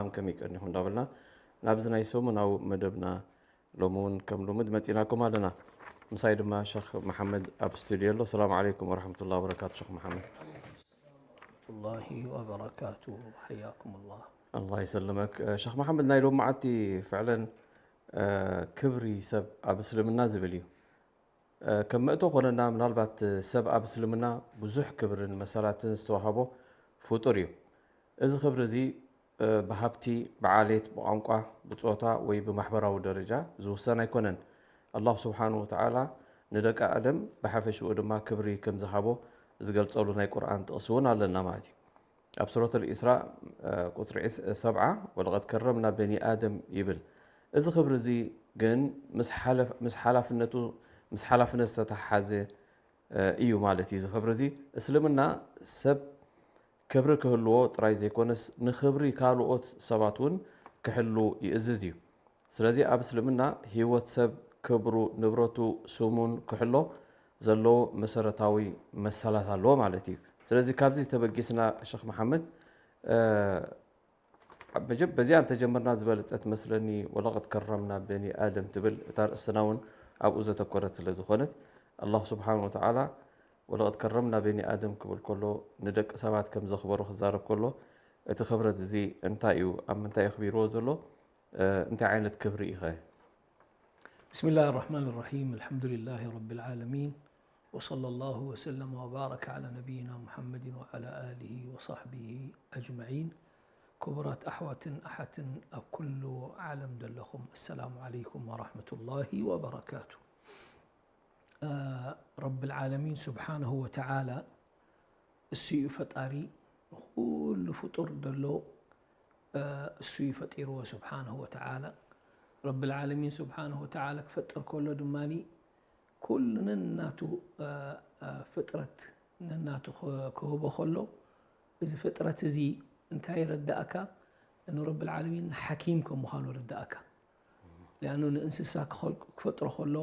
ሰላም ከመይ ቀኒኹም እንዳበልና ናብዚ ናይ ሰሙናዊ መደብና ሎሚ እውን ከም ልሙድ መፂናኩም ኣለና። ምሳይ ድማ ሸኽ መሓመድ ኣብ ስቱድዮ ኣሎ። ሰላም ዓለይኩም ወረሕመቱላሂ ወበረካቱ። ሸኽ መሓመድ። الله وبركاته. حياكم الله. ኣላህ ይሰልመክ። ሸኽ መሓመድ፣ ናይ ሎሚ መዓልቲ ፍዕለን ክብሪ ሰብ ኣብ እስልምና ዝብል እዩ። ከም መእቶ ኮነና፣ ምናልባት ሰብ ኣብ እስልምና ብዙሕ ክብርን መሰላትን ዝተዋህቦ ፍጡር እዩ። እዚ ክብሪ እዚ ብሃብቲ፣ ብዓሌት፣ ብቋንቋ፣ ብጾታ ወይ ብማሕበራዊ ደረጃ ዝውሰን ኣይኮነን። ኣላህ ስብሓን ወተዓላ ንደቂ ኣደም ብሓፈሽኡ ድማ ክብሪ ከም ዝሃቦ ዝገልጸሉ ናይ ቁርኣን ጥቕሲ እውን ኣለና ማለት እዩ። ኣብ ሱረት ኣልኢስራእ ቁፅሪ ሰብዓ ወለቐድ ከረምና በኒ ኣደም ይብል። እዚ ክብሪ እዚ ግን ምስ ሓላፍነቱ ምስ ሓላፍነት ዝተተሓሓዘ እዩ ማለት እዩ። እዚ ክብሪ እዚ እስልምና ሰብ ክብሪ ክህልዎ ጥራይ ዘይኮነስ ንክብሪ ካልኦት ሰባት እውን ክሕሉ ይእዝዝ እዩ። ስለዚ ኣብ እስልምና ህይወት ሰብ፣ ክብሩ፣ ንብረቱ፣ ስሙን ክሕሎ ዘለዎ መሰረታዊ መሰላት ኣለዎ ማለት እዩ። ስለዚ ካብዚ ተበጊስና ሸኽ መሓመድ፣ መጀ- በዚኣ እንተጀመርና ዝበለፀ ትመስለኒ። ወለቐድ ከረምና በኒ ኣደም ትብል እታ ርእስና እውን ኣብኡ ዘተኮረት ስለ ዝኾነት፣ ኣላህ ስብሓን ወተዓላ ወለቐድ ከረምና በኒ ኣደም ክብል ከሎ፣ ንደቂ ሰባት ከም ዘኽበሮ ክዛረብ ከሎ፣ እቲ ክብረት እዚ እንታይ እዩ? ኣብ ምንታይ ኣኽቢርዎ ዘሎ? እንታይ ዓይነት ክብሪ እዩ ኸ? بسم الله الرحمن الرحيم. الحمد لله رب العالمين. وصلى الله وسلم وبارك على نبينا محمد وعلى آله وصحبه أجمعين. ክቡራት ኣሕዋትን ኣሓትን ኣብ ኩሉ ዓለም ዘለኹም፣ السلام عليكم ورحمة الله وبركاته. ረብል ዓለሚን ስብሓንሁ ወተዓላ እሱ እዩ ፈጣሪ። ንኹሉ ፍጡር ዘሎ እሱ እዩ ፈጢርዎ ስብሓንሁ ወተዓላ። ረብል ዓለሚን ስብሓንሁ ወተዓላ ክፈጥር ከሎ ድማ ኩሉ ነናቱ ፍጥረት ነናቱ ክህቦ ከሎ፣ እዚ ፍጥረት እዚ እንታይ ይረዳእካ? ንረብል ዓለሚን ሓኪም ከም ምዃኑ ይረዳእካ። ሊኣኑ ንእንስሳ ክፈጥሮ ከሎ፣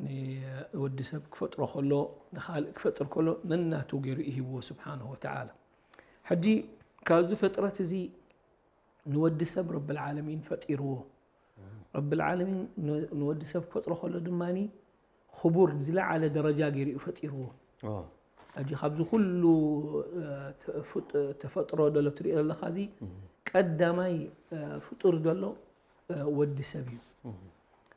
ንወዲ ሰብ ክፈጥሮ ከሎ፣ ንኻልእ ክፈጥር ከሎ ነናቱ ገይሩ ይህብዎ ስብሓንሁ ወተዓላ። ሕጂ ካብዚ ፍጥረት እዚ ንወዲ ሰብ ረብል ዓለሚን ፈጢርዎ። ረብል ዓለሚን ንወዲ ሰብ ክፈጥሮ ከሎ ድማ ክቡር ዝለዓለ ደረጃ ገይሩ እዩ ፈጢርዎ። ሕጂ ካብዚ ኩሉ ተፈጥሮ ዘሎ ትሪኦ ዘለኻ እዚ ቀዳማይ ፍጡር ዘሎ ወዲ ሰብ እዩ።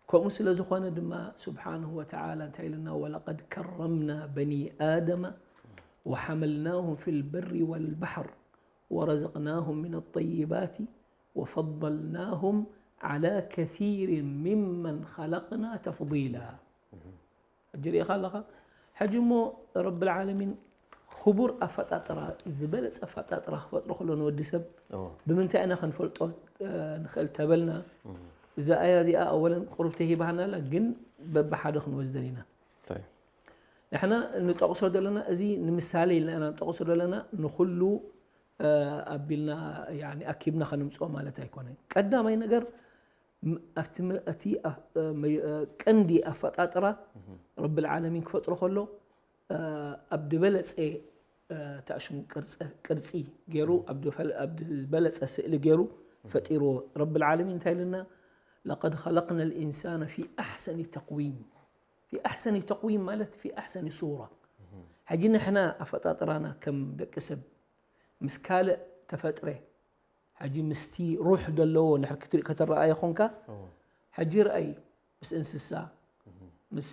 ከምኡ ስለ ዝኾነ ድማ ስብሓንሁ ወተዓላ እንታይ ኢልና? ወለቀድ ከረምና በኒ ኣደመ ወሓመልናሁም ፊ ልበሪ ወልባሕር ወረዘቅናሁም ምን ጠይባት ወፈضልናሁም ዓላ ከሲር ሚመን ኸለቅና ተፍضላ። ሕጂ ርኢኻ ኣለኻ። ሕጂ እሞ ረብል ዓለሚን ክቡር ኣፈጣጥራ፣ ዝበለፀ ኣፈጣጥራ ክፈጥሮ ከሎ ንወዲ ሰብ ብምንታይ ኢና ክንፈልጦ ንኽእል ተበልና፣ እዛ ኣያ እዚኣ ኣወለን ቁሩብ ተሂባና ኣላ፣ ግን በብሓደ ክንወስደን ኢና። ንሕና ንጠቕሶ ዘለና እዚ ንምሳሌ ኢልና ኢና ንጠቕሶ ዘለና፣ ንኹሉ ኣቢልና ኣኪብና ከነምፅኦ ማለት ኣይኮነን። ቀዳማይ ነገር ኣብቲ እቲ ቀንዲ ኣፈጣጥራ ረብል ዓለሚን ክፈጥሮ ከሎ ኣብ ዝበለፀ ታሽሙ ቅርፂ ገይሩ ኣብ ዝበለፀ ስእሊ ገይሩ ፈጢርዎ። ረብል ዓለሚን እንታይ ኢልና? ለቀድ ኸለቅና ልኢንሳነ ፊ ኣሕሰኒ ተቅዊም። ፊ ኣሕሰኒ ተቅዊም ማለት ፊ ኣሕሰኒ ሱራ። ሕጂ ንሕና ኣፈጣጥራና ከም ደቂ ሰብ ምስ ካልእ ተፈጥረ ሕጂ ምስቲ ሩሕ ዘለዎ እንድሕር ክትርኢ ከተረኣዮ ኾንካ፣ ሕጂ ረኣይ ምስ እንስሳ፣ ምስ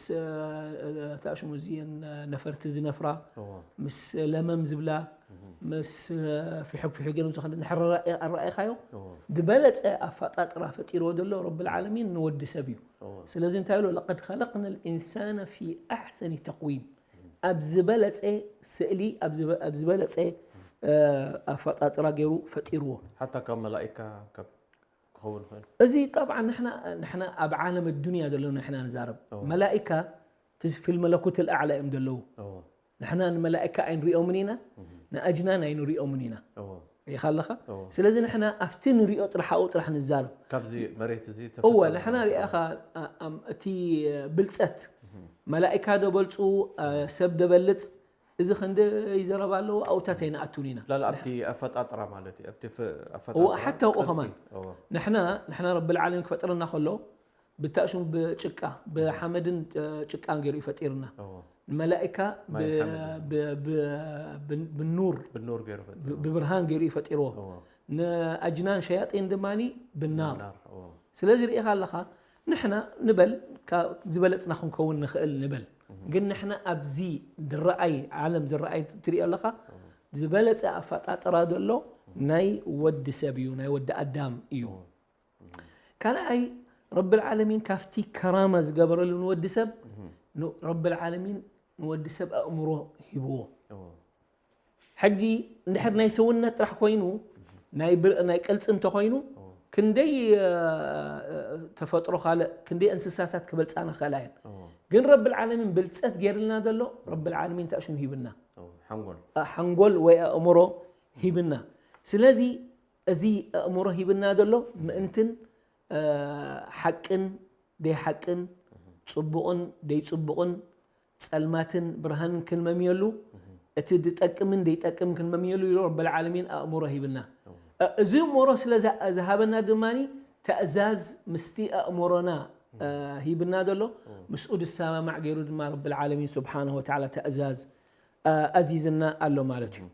ታሽሙ እዚአን ነፈርቲ ዝነፍራ፣ ምስ ለመም ዝብላ፣ ምስ ፊሑግ ፊሑግ ገይሮም ዝኸዱ እንድሕር ኣረኣእካዮ፣ ዝበለፀ ኣፈጣጥራ ፈጢርዎ ዘሎ ረብል ዓለሚን ንወዲ ሰብ እዩ። ስለዚ እንታይ ኢሉ? ለቀድ ኸለቅና ልኢንሳነ ፊ ኣሕሰኒ ተቅዊም። ኣብ ዝበለፀ ስእሊ ኣብ ዝበለፀ ኣፈጣጥራ ገይሩ ፈጢርዎ። ሓታ ካብ መላኢካ ካብ ክኸውን ይኽእል። እዚ ጠብዓ ንሕና ንሕና ኣብ ዓለም ኣዱንያ ዘለዉ ንሕና ንዛረብ። መላኢካ ፊ ልመለኩት ልኣዕላ እዮም ዘለዉ። ንሕና ንመላኢካ ኣይንሪኦምን ኢና፣ ንኣጅናን ኣይንሪኦምን ኢና። ሪኢኻ ኣለኻ። ስለዚ ንሕና ኣብቲ ንሪኦ ጥራሕ ኣብኡ ጥራሕ ንዛረብ። ካብዚ መሬት እዚ እወ ንሕና ሪኣኻ እቲ ብልፀት መላኢካ ዶ በልፁ ሰብ ዶ በልፅ እዚ ክንደይ ዘረባ ኣለዎ ኣብታት ኣይንኣቱን ኢና። ላላ ኣብቲ ኣፈጣጥራ ማለት እዩ ኣብቲ ፈ- ኣፈጣጥራ እዎ ሓታ ኣብኡ ቅርጺ። ከማን እዎ። ንሕና ንሕና ረብል ዓለሚን ክፈጥረና ከሎ ብታእሹም ብጭቃ ብሓመድን እ፣ ጭቃን ገይሩ ይፈጢርና። እዎ። ንመላኢካ ማይ ብ- ሓመድ። ብ- ብ- ብ- ብኑር ብኑር ገይሩ ፈጥ ብ- ብብርሃን ገይሩ ይፈጢርዎ። እዎ። ንኣጅናን ሸያጢን ድማ ብናር። ናር። እዎ። ስለዚ ርኢኻ ኣለኻ ንሕና ንበል ካ- ዝበለፅና ክንከውን ንኽእል ንበል። ግን ንሕና ኣብዚ ዝረኣይ ዓለም ዝረኣይ ትሪኦ ኣለኻ ዝበለፀ ኣፈጣጥራ ዘሎ ናይ ወዲ ሰብ እዩ፣ ናይ ወዲ ኣዳም እዩ። ካልኣይ ረብል ዓለሚን ካብቲ ከራማ ዝገበረሉ ንወዲ ሰብ ን- ረብል ዓለሚን ንወዲ ሰብ ኣእምሮ ሂብዎ። እዎ። ሕጂ እንድሕር ናይ ሰውነት ጥራሕ ኮይኑ ናይ ብር- ናይ ቅልፂ እንተኮይኑ ክንደይ እ፣ ተፈጥሮ ካልእ ክንደይ እንስሳታት ክበልፃና ክኽእላ እየን። እዎ። ግን ረብል ዓለሚን ብልፀት ገይርልና ዘሎ ረብል ዓለሚን ታእሽሙ ሂብና እዎ። ሓንጎል። ሓንጎል ወይ ኣእምሮ ሂብና። ስለዚ እዚ ኣእምሮ ሂብና ዘሎ ምእንትን እ፣ ሓቅን ደይሓቅን ፅቡቕን ደይፅቡቕን ጸልማትን ብርሃንን ክንመምየሉ እቲ ዝጠቅምን ደይጠቅም ክንመምየሉ ኢሉ ረብል ዓለሚን ኣእምሮ ሂብና። እ- እዚ እእምሮ ስለ ዝሃ- ዝሃበና ድማ ተእዛዝ ምስቲ ኣእምሮና እ፣ ሂብና ዘሎ ምስኡ ዝሰማማዕ ገይሩ ድማ ረብል ዓለሚን ስብሓንሁ ወተዓላ ተእዛዝ እ፣ ኣዚዝና ኣሎ ማለት እዩ።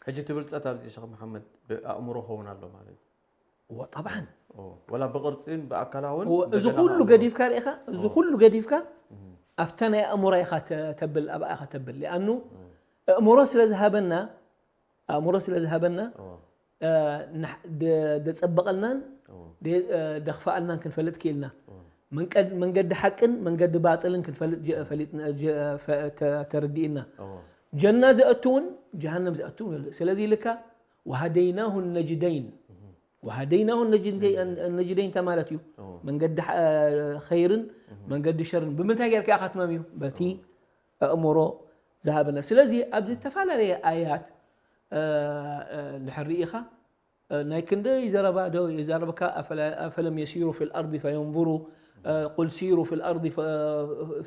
ሕጂ እቲ ብልፀት ኣብዚ ሸኽ መሓመድ ብኣእምሮ ኸውን ኣሎ ማለት እዩ። ወ- ጠብዓን ኦ፣ ወላ ብቕርፂን ብኣካላውን ወ- እዚ እንደገና ኩሉ ኣእምሮ። ገዲፍካ ርኢኻ እዚ ኩሉ ገዲፍካ ኣብታ ናይ ኣእምሮ ኢኻ ተ- ተብል ኣብኣ ኢኻ ተብል ሊኣኑ ኣእምሮ ስለ ዝሃበና ኣእምሮ ስለ ዝሃበና ኦ፣ እ፣ ንሕ- ደ- ደጸበቐልናን ኦ፣ ደ- እ፣ ደኽፈኣልናን ክንፈልጥ ክኢልና መንቀድ- መንገዲ ሓቅን መንገዲ ባጥልን ክንፈልጥ ጀ- ፈሊጥና- ጀ- ፈ- ተ- ተረዲእና ኦ፣ ጀና ዘእትውን ጀሃነም ዘእትውን የለ ስለዚ ኢልካ ወሃደይናሁ ነጅደይን ወሃደይናሁ ነጅደይን እንተ ማለት እዩ ኦ፣ መንገዲ ሐ- ኸይርን መንገዲ ሸርን ብምንታይ ጌርካ ኢኻ ትመምዩ በቲ ኣእምሮ ዝሃበና ስለዚ ኣብዚ ዝተፈላለየ ኣያት እ፣ እ፣ እንድሕር ርኢኻ እ፣ ናይ ክንደይ ዘረባ ዶ የዛረበካ ኣፈለ- ኣፈለም የሲሩ ፊ ልኣርض ፈየንظሩ እ፣ ቁል ሲሩ ፊ ልኣርض ፈ-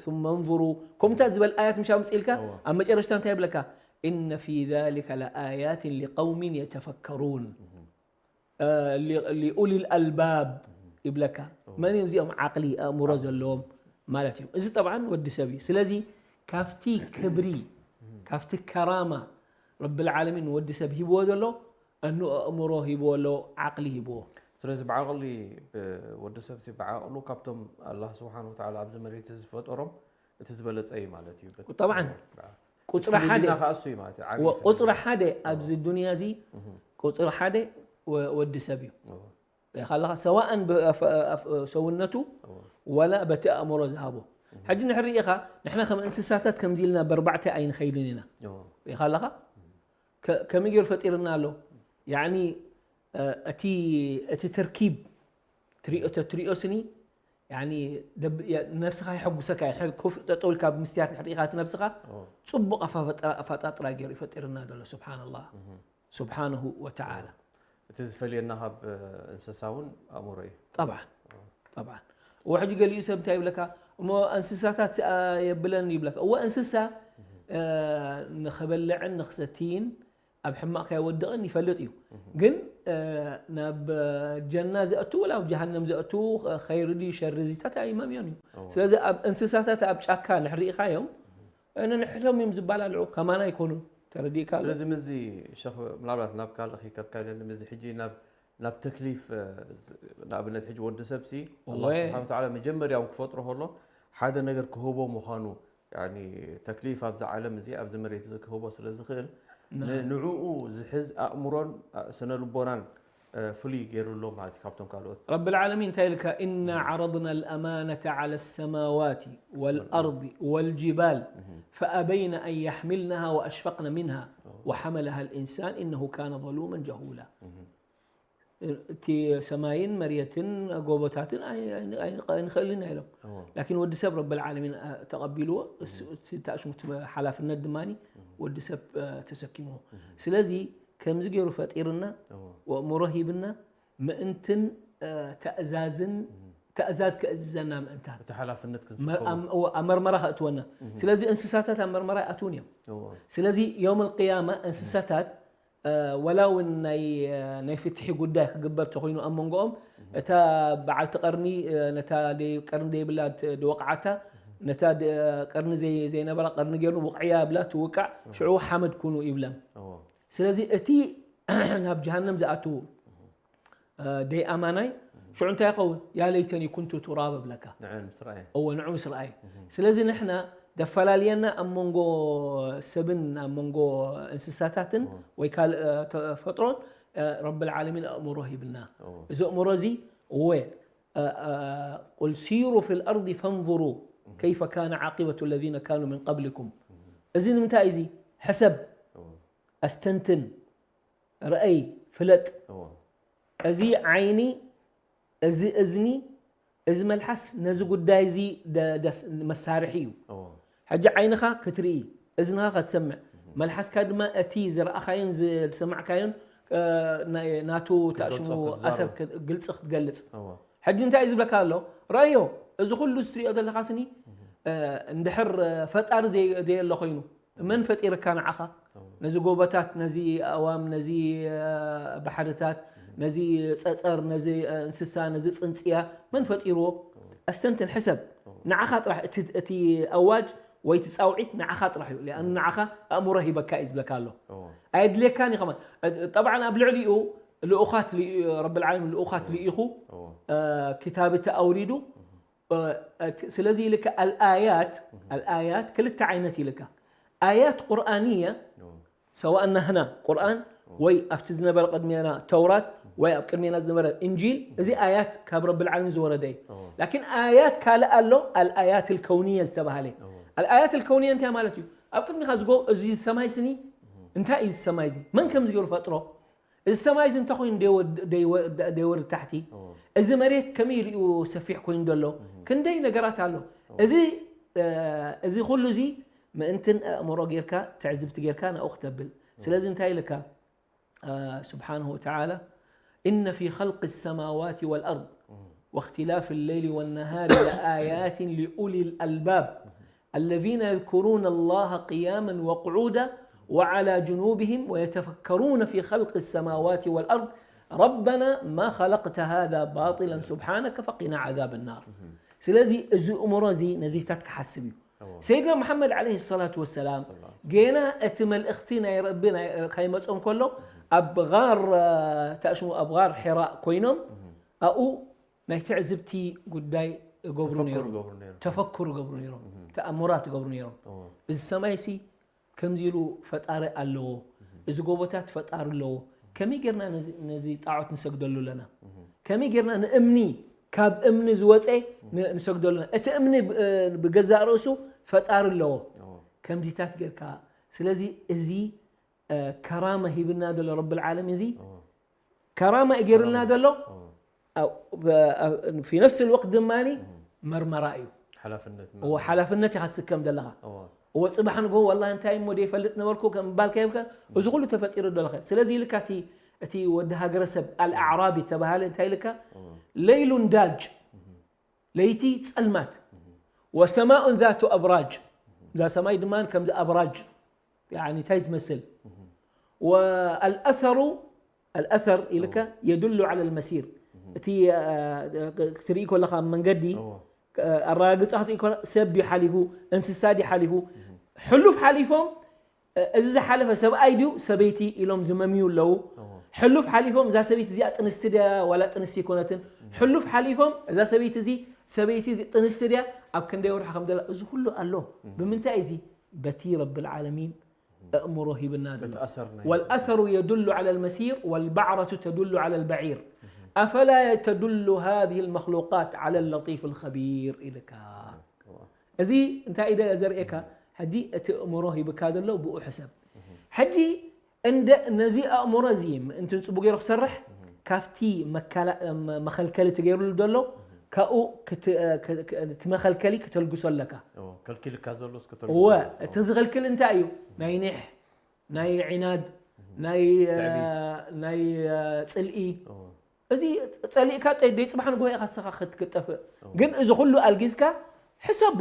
ثم انظሩ ከምታት ዝበል ኣያት ምሽ ኣምፅልካ እዎ። ኣብ መጨረሽታ እንታይ ይብለካ إن في ذلك لآيات لقوم يتفكرون እ፣ ሊ- لأولي الألباب ይብለካ መን እዮም እዚኦም ዓቅሊ ኣእምሮ ዘለዎም ማለት እዩ እዚ ጠብዓን ወዲ ሰብ እዩ ስለዚ ካብቲ ክብሪ ካብቲ ከራማ ረብል ዓለሚን ወዲ ሰብ ሂብዎ ዘሎ እኑ ኣእምሮ ሂብዎ ኣሎ ዓቅሊ ሂብዎ ስለዚ ብዓቕሊ ወዲ ሰብ ሲ ብዓቕሉ ካብቶም ኣላህ ስብሓን ወተዓላ ኣብዚ መሬት ዝፈጠሮም እቲ ዝበለፀ እዩ ማለት እዩ ጠብዓን ቁፅሪ ሓደ ከኣሱ እዩ ማለት እዩ ዓቢ ወ- ቁፅሪ ሓደ ኣብዚ ዱንያ እዚ ቁፅሪ ሓደ ወ- ወዲ ሰብ እዩ ሪኢኻ ኣለኻ ሰዋእን ብ- ኣፍ- ኣፍ- ሰውነቱ ወላ በቲ ኣእምሮ ዝሃቦ ሕጂ ንሕሪ ኢኻ ንሕና ከም እንስሳታት ከምዚ ኢልና በርባዕተ ኣይንኸይድን ኢና ሪኢኻ ኣለኻ ከ- ከመይ ገይሩ ፈጢርና ኣሎ ያኒ እ፣ እቲ እቲ ተርኪብ ትሪኦ ተትሪኦ ስኒ ያኒ ደብ- ያ- ነብስኻ የሐጉሰካ እዩ። ሕድ ኮፍ ጠጠው ኢልካ ብምስትያት ንሕሪኢኻ እቲ ነብስኻ ፅቡቕ ኣፋፈጥራ- ኣፋጣጥራ ገይሩ ይፈጢርና ዘሎ ስብሓንላህ ስብሓንሁ ወተዓላ እቲ ዝፈልየና ካብ እ፣ እንስሳ እውን ኣእምሮ እዩ ጠብዓን ጠብዓን እዎ ሕጂ ገሊኡ ሰብ እንታይ ይብለካ እሞ እንስሳታት ኣ፣ የብለን ይብለካ እዎ እንስሳ እ፣ ንኸበልዕን ንኽሰትይን ኣብ ሕማቕ ከይወድቕን ይፈልጥ እዩ ግን እ፣ ናብ ጀና ዘእቱ ወላ ኣብ ጀሃነም ዘእቱ ኸይሪ ድዩ ሸሪ ዚታት ኣይመምዮን እዩ ስለዚ ኣብ እንስሳታት ኣብ ጫካ ንሕሪኢኻዮም ነንሕቶም እዮም ዝባላልዑ ከማና ኣይኮኑን ተረዲእካ ኣሎ ስለዚ ምዚ ሸኽ ምናልባት ናብ ካልእ ከይከትካ ኢለኒ ምዚ ሕጂ ናብ ናብ ተክሊፍ እ፣ ንኣብነት ሕጂ ወዲ ሰብ ሲ ኣላ እወ። ስብሓን ተዓላ መጀመርያ እውን ክፈጥሮ ከሎ ሓደ ነገር ክህቦ ምዃኑ ያኒ ተክሊፍ ኣብዚ ዓለም እዚ ኣብዚ መሬት እዚ ክህቦ ስለ ዝኽእል ን- ንዕኡ ዝሕዝ ኣእምሮን እ፣ ስነ ልቦናን እ፣ ፍሉይ ገይሩ ኣሎ ማለት እዩ ካብቶም ካልኦት رب العالمين እንታይ ኢልካ إنا عرضنا الأمانة على السماوات والأرض والجبال فأبين أن يحملنها وأشفقن منها وحملها الإنسان إنه كان ظلوما جهولا እቲ ሰማይን መሬትን ጎቦታትን ኣይ- ኣይ- ኣይ- ኣይንኽእልን ኢና ኢሎም እዎ። ላኪን ወዲ ሰብ ረብል ዓለሚን ኣ- ተቐቢልዎ እሱ- እቲ ተኣሽሙ እቲ ሓላፍነት ድማ ወዲ ሰብ እ፣ ተሰኪምዎ ስለዚ ከምዚ ገይሩ ፈጢርና እዎ። ወእምሮ ሂብና ምእንትን እ፣ ተእዛዝን ትእዛዝ ከእዝዘና ምእንታን እቲ ሓላፍነት መር- ክንስከሞ ኣም- እወ፣ ኣብ መርመራ ከእትወና። ስለዚ እንስሳታት ኣብ መርመራ ኣይኣትውን እዮም። እዎ። ስለዚ ዮም ቅያማ እንስሳታት እ፣ ወላ እውን ናይ ናይ ፍትሒ ጉዳይ ክግበር ተኮይኑ ኣብ መንጎኦም እታ በዓልቲ ቀርኒ እ፣ ነታ ደይ- ቀርኒ ዘይብላ ት- ድወቕዓታ ነታ ድ- ቀርኒ ዘይ- ዘይነበራ ቀርኒ ገይሩ ውቕዕያ ብላ ትውቃዕ ሽዑ ሓመድ ኩኑ ይብለን። እዎ። ስለዚ እቲ ናብ ጀሃነም ዝኣትዉ እ፣ ደይ ኣማናይ ሽዑ እንታይ ይኸውን? ያ ለይተኒ ኩንቱ ቱራብ እብለካ። ንዕኡ ምስ ረኣየ እወ ንዑ ምስ ረኣየ። ስለዚ ንሕና ደፈላልየና ኣብ መንጎ ሰብን ኣብ መንጎ እንስሳታትን ወይ ካልእ እ፣ ተፈጥሮን እ፣ ረብል ዓለሚን ኣእምሮ ሂብና። እዎ። እዚ ኣእምሮ እዚ እወ እ፣ እ፣ ቁል ሲሩ ፊል ኣርዲ ፈንظሩ ከይፈ ካነ ዓቂበቱ ለዚነ ካኑ ምን ቀብሊኩም። እዚ ንምንታይ እዚ ሕሰብ እዎ። ኣስተንትን ርኣይ ፍለጥ እዎ። እዚ ዓይኒ፣ እዚ እዝኒ፣ እዚ መልሓስ ነዚ ጉዳይ እዚ ደ- ደስ- መሳርሒ እዩ። እዎ። ሕጂ ዓይንኻ ክትርኢ፣ እዝንኻ ክትሰምዕ፣ መልሓስካ ድማ እቲ ዝረኣኻዮን ዝሰማዕካዮን እ፣ ናይ- ናቱ ተኣሽሙ ክትገልጾ፣ ክትዛረብ። ኣሰር ክ- ግልፂ ክትገልፅ። እዎ። ሕጂ እንታይ እዩ ዝብለካ ኣሎ? ረኣዮ፣ እዚ ኩሉ እትሪኦ ዘለኻ ስኒ እ፣ እንድሕር እ፣ ፈጣሪ ዘይ- ዘየሎ ኮይኑ መን ፈጢርካ ንዓኻ? ነዚ ጎቦታት፣ ነዚ ኣእዋም፣ ነዚ እ፣ ባሕርታት፣ ነዚ ፀፀር፣ ነዚ እ፣ እንስሳ፣ ነዚ ፅንፅያ መን ፈጢርዎ? ኣስተንትን፣ ሕሰብ። ንዓኻ ጥራሕ እቲ- እቲ ኣዋጅ ወይ እቲ ፃውዒት ንዓኻ ጥራሕ እዩ። ሊኣኑ ንዓኻ ኣእምሮ ሂበካ እዩ ዝብለካ ኣሎ። እዎ። ኣየድልየካን እዩ ከማን። እ፣ ጠብዓን ኣብ ልዕሊኡ ልኡኻት ልኢ- ረብል ዓለሚን ልኡኻት ልኢኹ እዎ። እ፣ ክታብቲ ኣውሪዱ እ፣ እቲ- ስለዚ ኢልካ ኣልኣያት ኣልኣያት ክልተ ዓይነት ኢልካ ኣያት ቁርኣንያ እዎ። ሰዋእ ናህና ቁርኣን ወይ ኣብቲ ዝነበረ ቅድሜና ተውራት ወይ ኣብ ቅድሜና ዝነበረ እንጂል እዚ ኣያት ካብ ረብል ዓለሚን ዝወረደ እዩ። እዎ። ላኪን ኣያት ካልእ ኣሎ ኣልኣያት ልከውንየ ዝተባሃለ። እዎ። ኣልኣያት ልከውንየ እንታይ ማለት እዩ? ኣብ ቅድሚኻ ዝጎ እዚ ሰማይ ስኒ እንታይ እዩ እዚ ሰማይ እዚ? መን ከምዚ ገይሩ ፈጥሮ? እዚ ሰማይ እዚ እንተኮይኑ ደይወድ- ደይወ- ደይወርድ ታሕቲ እዎ። እዚ መሬት ከመይ ሪኡ ሰፊሕ ኮይኑ ዘሎ ክንደይ ነገራት ኣሎ። እዚ እ፣ እዚ ኩሉ እዚ ምእንትን ኣእምሮ ጌርካ ትዕዝብቲ ጌርካ ናብኡ ክተብል። ስለዚ እንታይ ኢልካ እ፣ ስብሓንሁ ወተዓላ إن في خلق السماوات والأرض واختلاف الليل والنهار لآيات لأولي الألباب الذين يذكرون الله قياما وقعودا وعلى جنوبهم ويتفكرون في خلق السماوات والأرض ربنا ما خلقت هذا باطلا سبحانك فقنا عذاب النار. ስለዚ እዚ እምሮ እዚ ነዚታት ክሓስብ እዩ። እዎ። ሰይድና ሙሓመድ ዓለይሂ ሰላቱ ወሰላም ሰላም። ገና እቲ መልእኽቲ ናይ ረቢ ናይ- ከይመጾም ከሎ ኣብ ጋር እ፣ ተኣሽሙ ኣብ ጋር ሒራ ኮይኖም ኣብኡ ናይ ትዕዝብቲ ጉዳይ ይገብሩ ተፈኩር ነይሮም። ይገብሩ ነይሮም። ተፈኩር ይገብሩ ነይሮም። ተኣምራት ይገብሩ ነይሮም። እዎ። እዚ ሰማይ ሲ ከምዚ ኢሉ ፈጣሪ ኣለዎ፣ እዚ ጎቦታት ፈጣሪ ኣለዎ፣ ከመይ ጌርና ነዚ- ነዚ ጣዖት ንሰግደሉ ኣለና? ከመይ ጌርና ንእምኒ ካብ እምኒ ዝወፀ ን- ንሰግደሉ ኣለና? እቲ እምኒ ብ- ብገዛእ ርእሱ ፈጣሪ ኣለዎ። እዎ። ከምዚታት ጌርካ ስለዚ እዚ እ፣ ከራማ ሂብና ዘሎ ረብል ዓለሚን እዚ እዎ። ከራማ እዩ ገይሩልና ዘሎ። እዎ። ኣብ- ብ- ኣብ- ፊ ነፍስ ልወቅት ድማ መርመራ እዩ። ሓላፍነት እዎ ሓላፍነት ኢኻ ትስከም ዘለኻ። እዎ። እዎ ፅባሕ ንግሆ ዋላ እንታይ እሞ ደይፈልጥ ነበርኩ ከም ምባል ከየብካ እዚ ኩሉ ተፈጢሩ ዘለኸ። ስለዚ ኢልካ እቲ እቲ ወዲ ሃገረሰብ ኣልኣዕራቢ ተባሃለ እንታይ ኢልካ ለይሉን ዳጅ ለይቲ ፀልማት ወሰማኡን ዛቱ ኣብራጅ እዛ ሰማይ ድማ ከምዚ ኣብራጅ ያኒ እንታይ ዝመስል ወኣልኣሰሩ ኣልኣሰር ኢልካ የድሉ ዓለ ልመሲር እቲ እ፣ ክትርኢ ከለኻ መንገዲ እዎ። ኣረጋግፃ ክትርኢ ከለኻ ሰብ ድዩ ሓሊፉ እንስሳ ድዩ ሓሊፉ ሕሉፍ ሓሊፎም እ፣ እዚ ዝሓለፈ ሰብኣይ ድዩ ሰበይቲ ኢሎም ዝመምዩ ኣለዉ እዎ። ሕሉፍ ሓሊፎም እዛ ሰበይቲ እዚኣ ጥንስቲ ድያ ዋላ ጥንስቲ ይኮነትን ሕሉፍ ሓሊፎም እዛ ሰበይቲ እዚ ሰበይቲ እዚ ጥንስቲ ድያ ኣብ ክንደይ ወርሒ ከም ዘላ እዚ ኩሉ ኣሎ ብምንታይ እዚ በቲ ረቢ ልዓለሚን ኣእምሮ ሂብና ዘሎ እቲ ኣሰር ናይ والأثر يدل على المسير والبعرة تدل على البعير أفلا تدل هذه المخلوقات على اللطيف الخبير ኢልካ እዚ እንታይ ኢደ ዘርእየካ ሕጂ እቲ ኣእምሮ ሂብካ ዘሎ ብኡ ሕሰብ ሕጂ እንደ ነዚ ኣእምሮ እዚ ምእንቲ ጽቡ ገይሩ ክሰርሕ ካብቲ መካላ- መ- መኸልከሊ ትገይሩሉ ዘሎ ካብኡ ክት- ክ- ክ- እቲ መኸልከሊ ክተልግሶ ኣለካ እዎ፣ ከልኪልካ ዘሎ እስከ እወ ተልግሶ። እቲ ዝኸልክል እንታይ እዩ ናይ ኒሕ ናይ ዒናድ ናይ ትዕቢት። ናይ ፅልኢ እዎ፣ እዚ ጸሊእካ ጸ-፣ ደይ ጽባሕ ንግሆ ኢኻ ንስኻ ክትጠፍእ። ግን እዚ ኩሉ ኣልጊዝካ ሕሰቦ።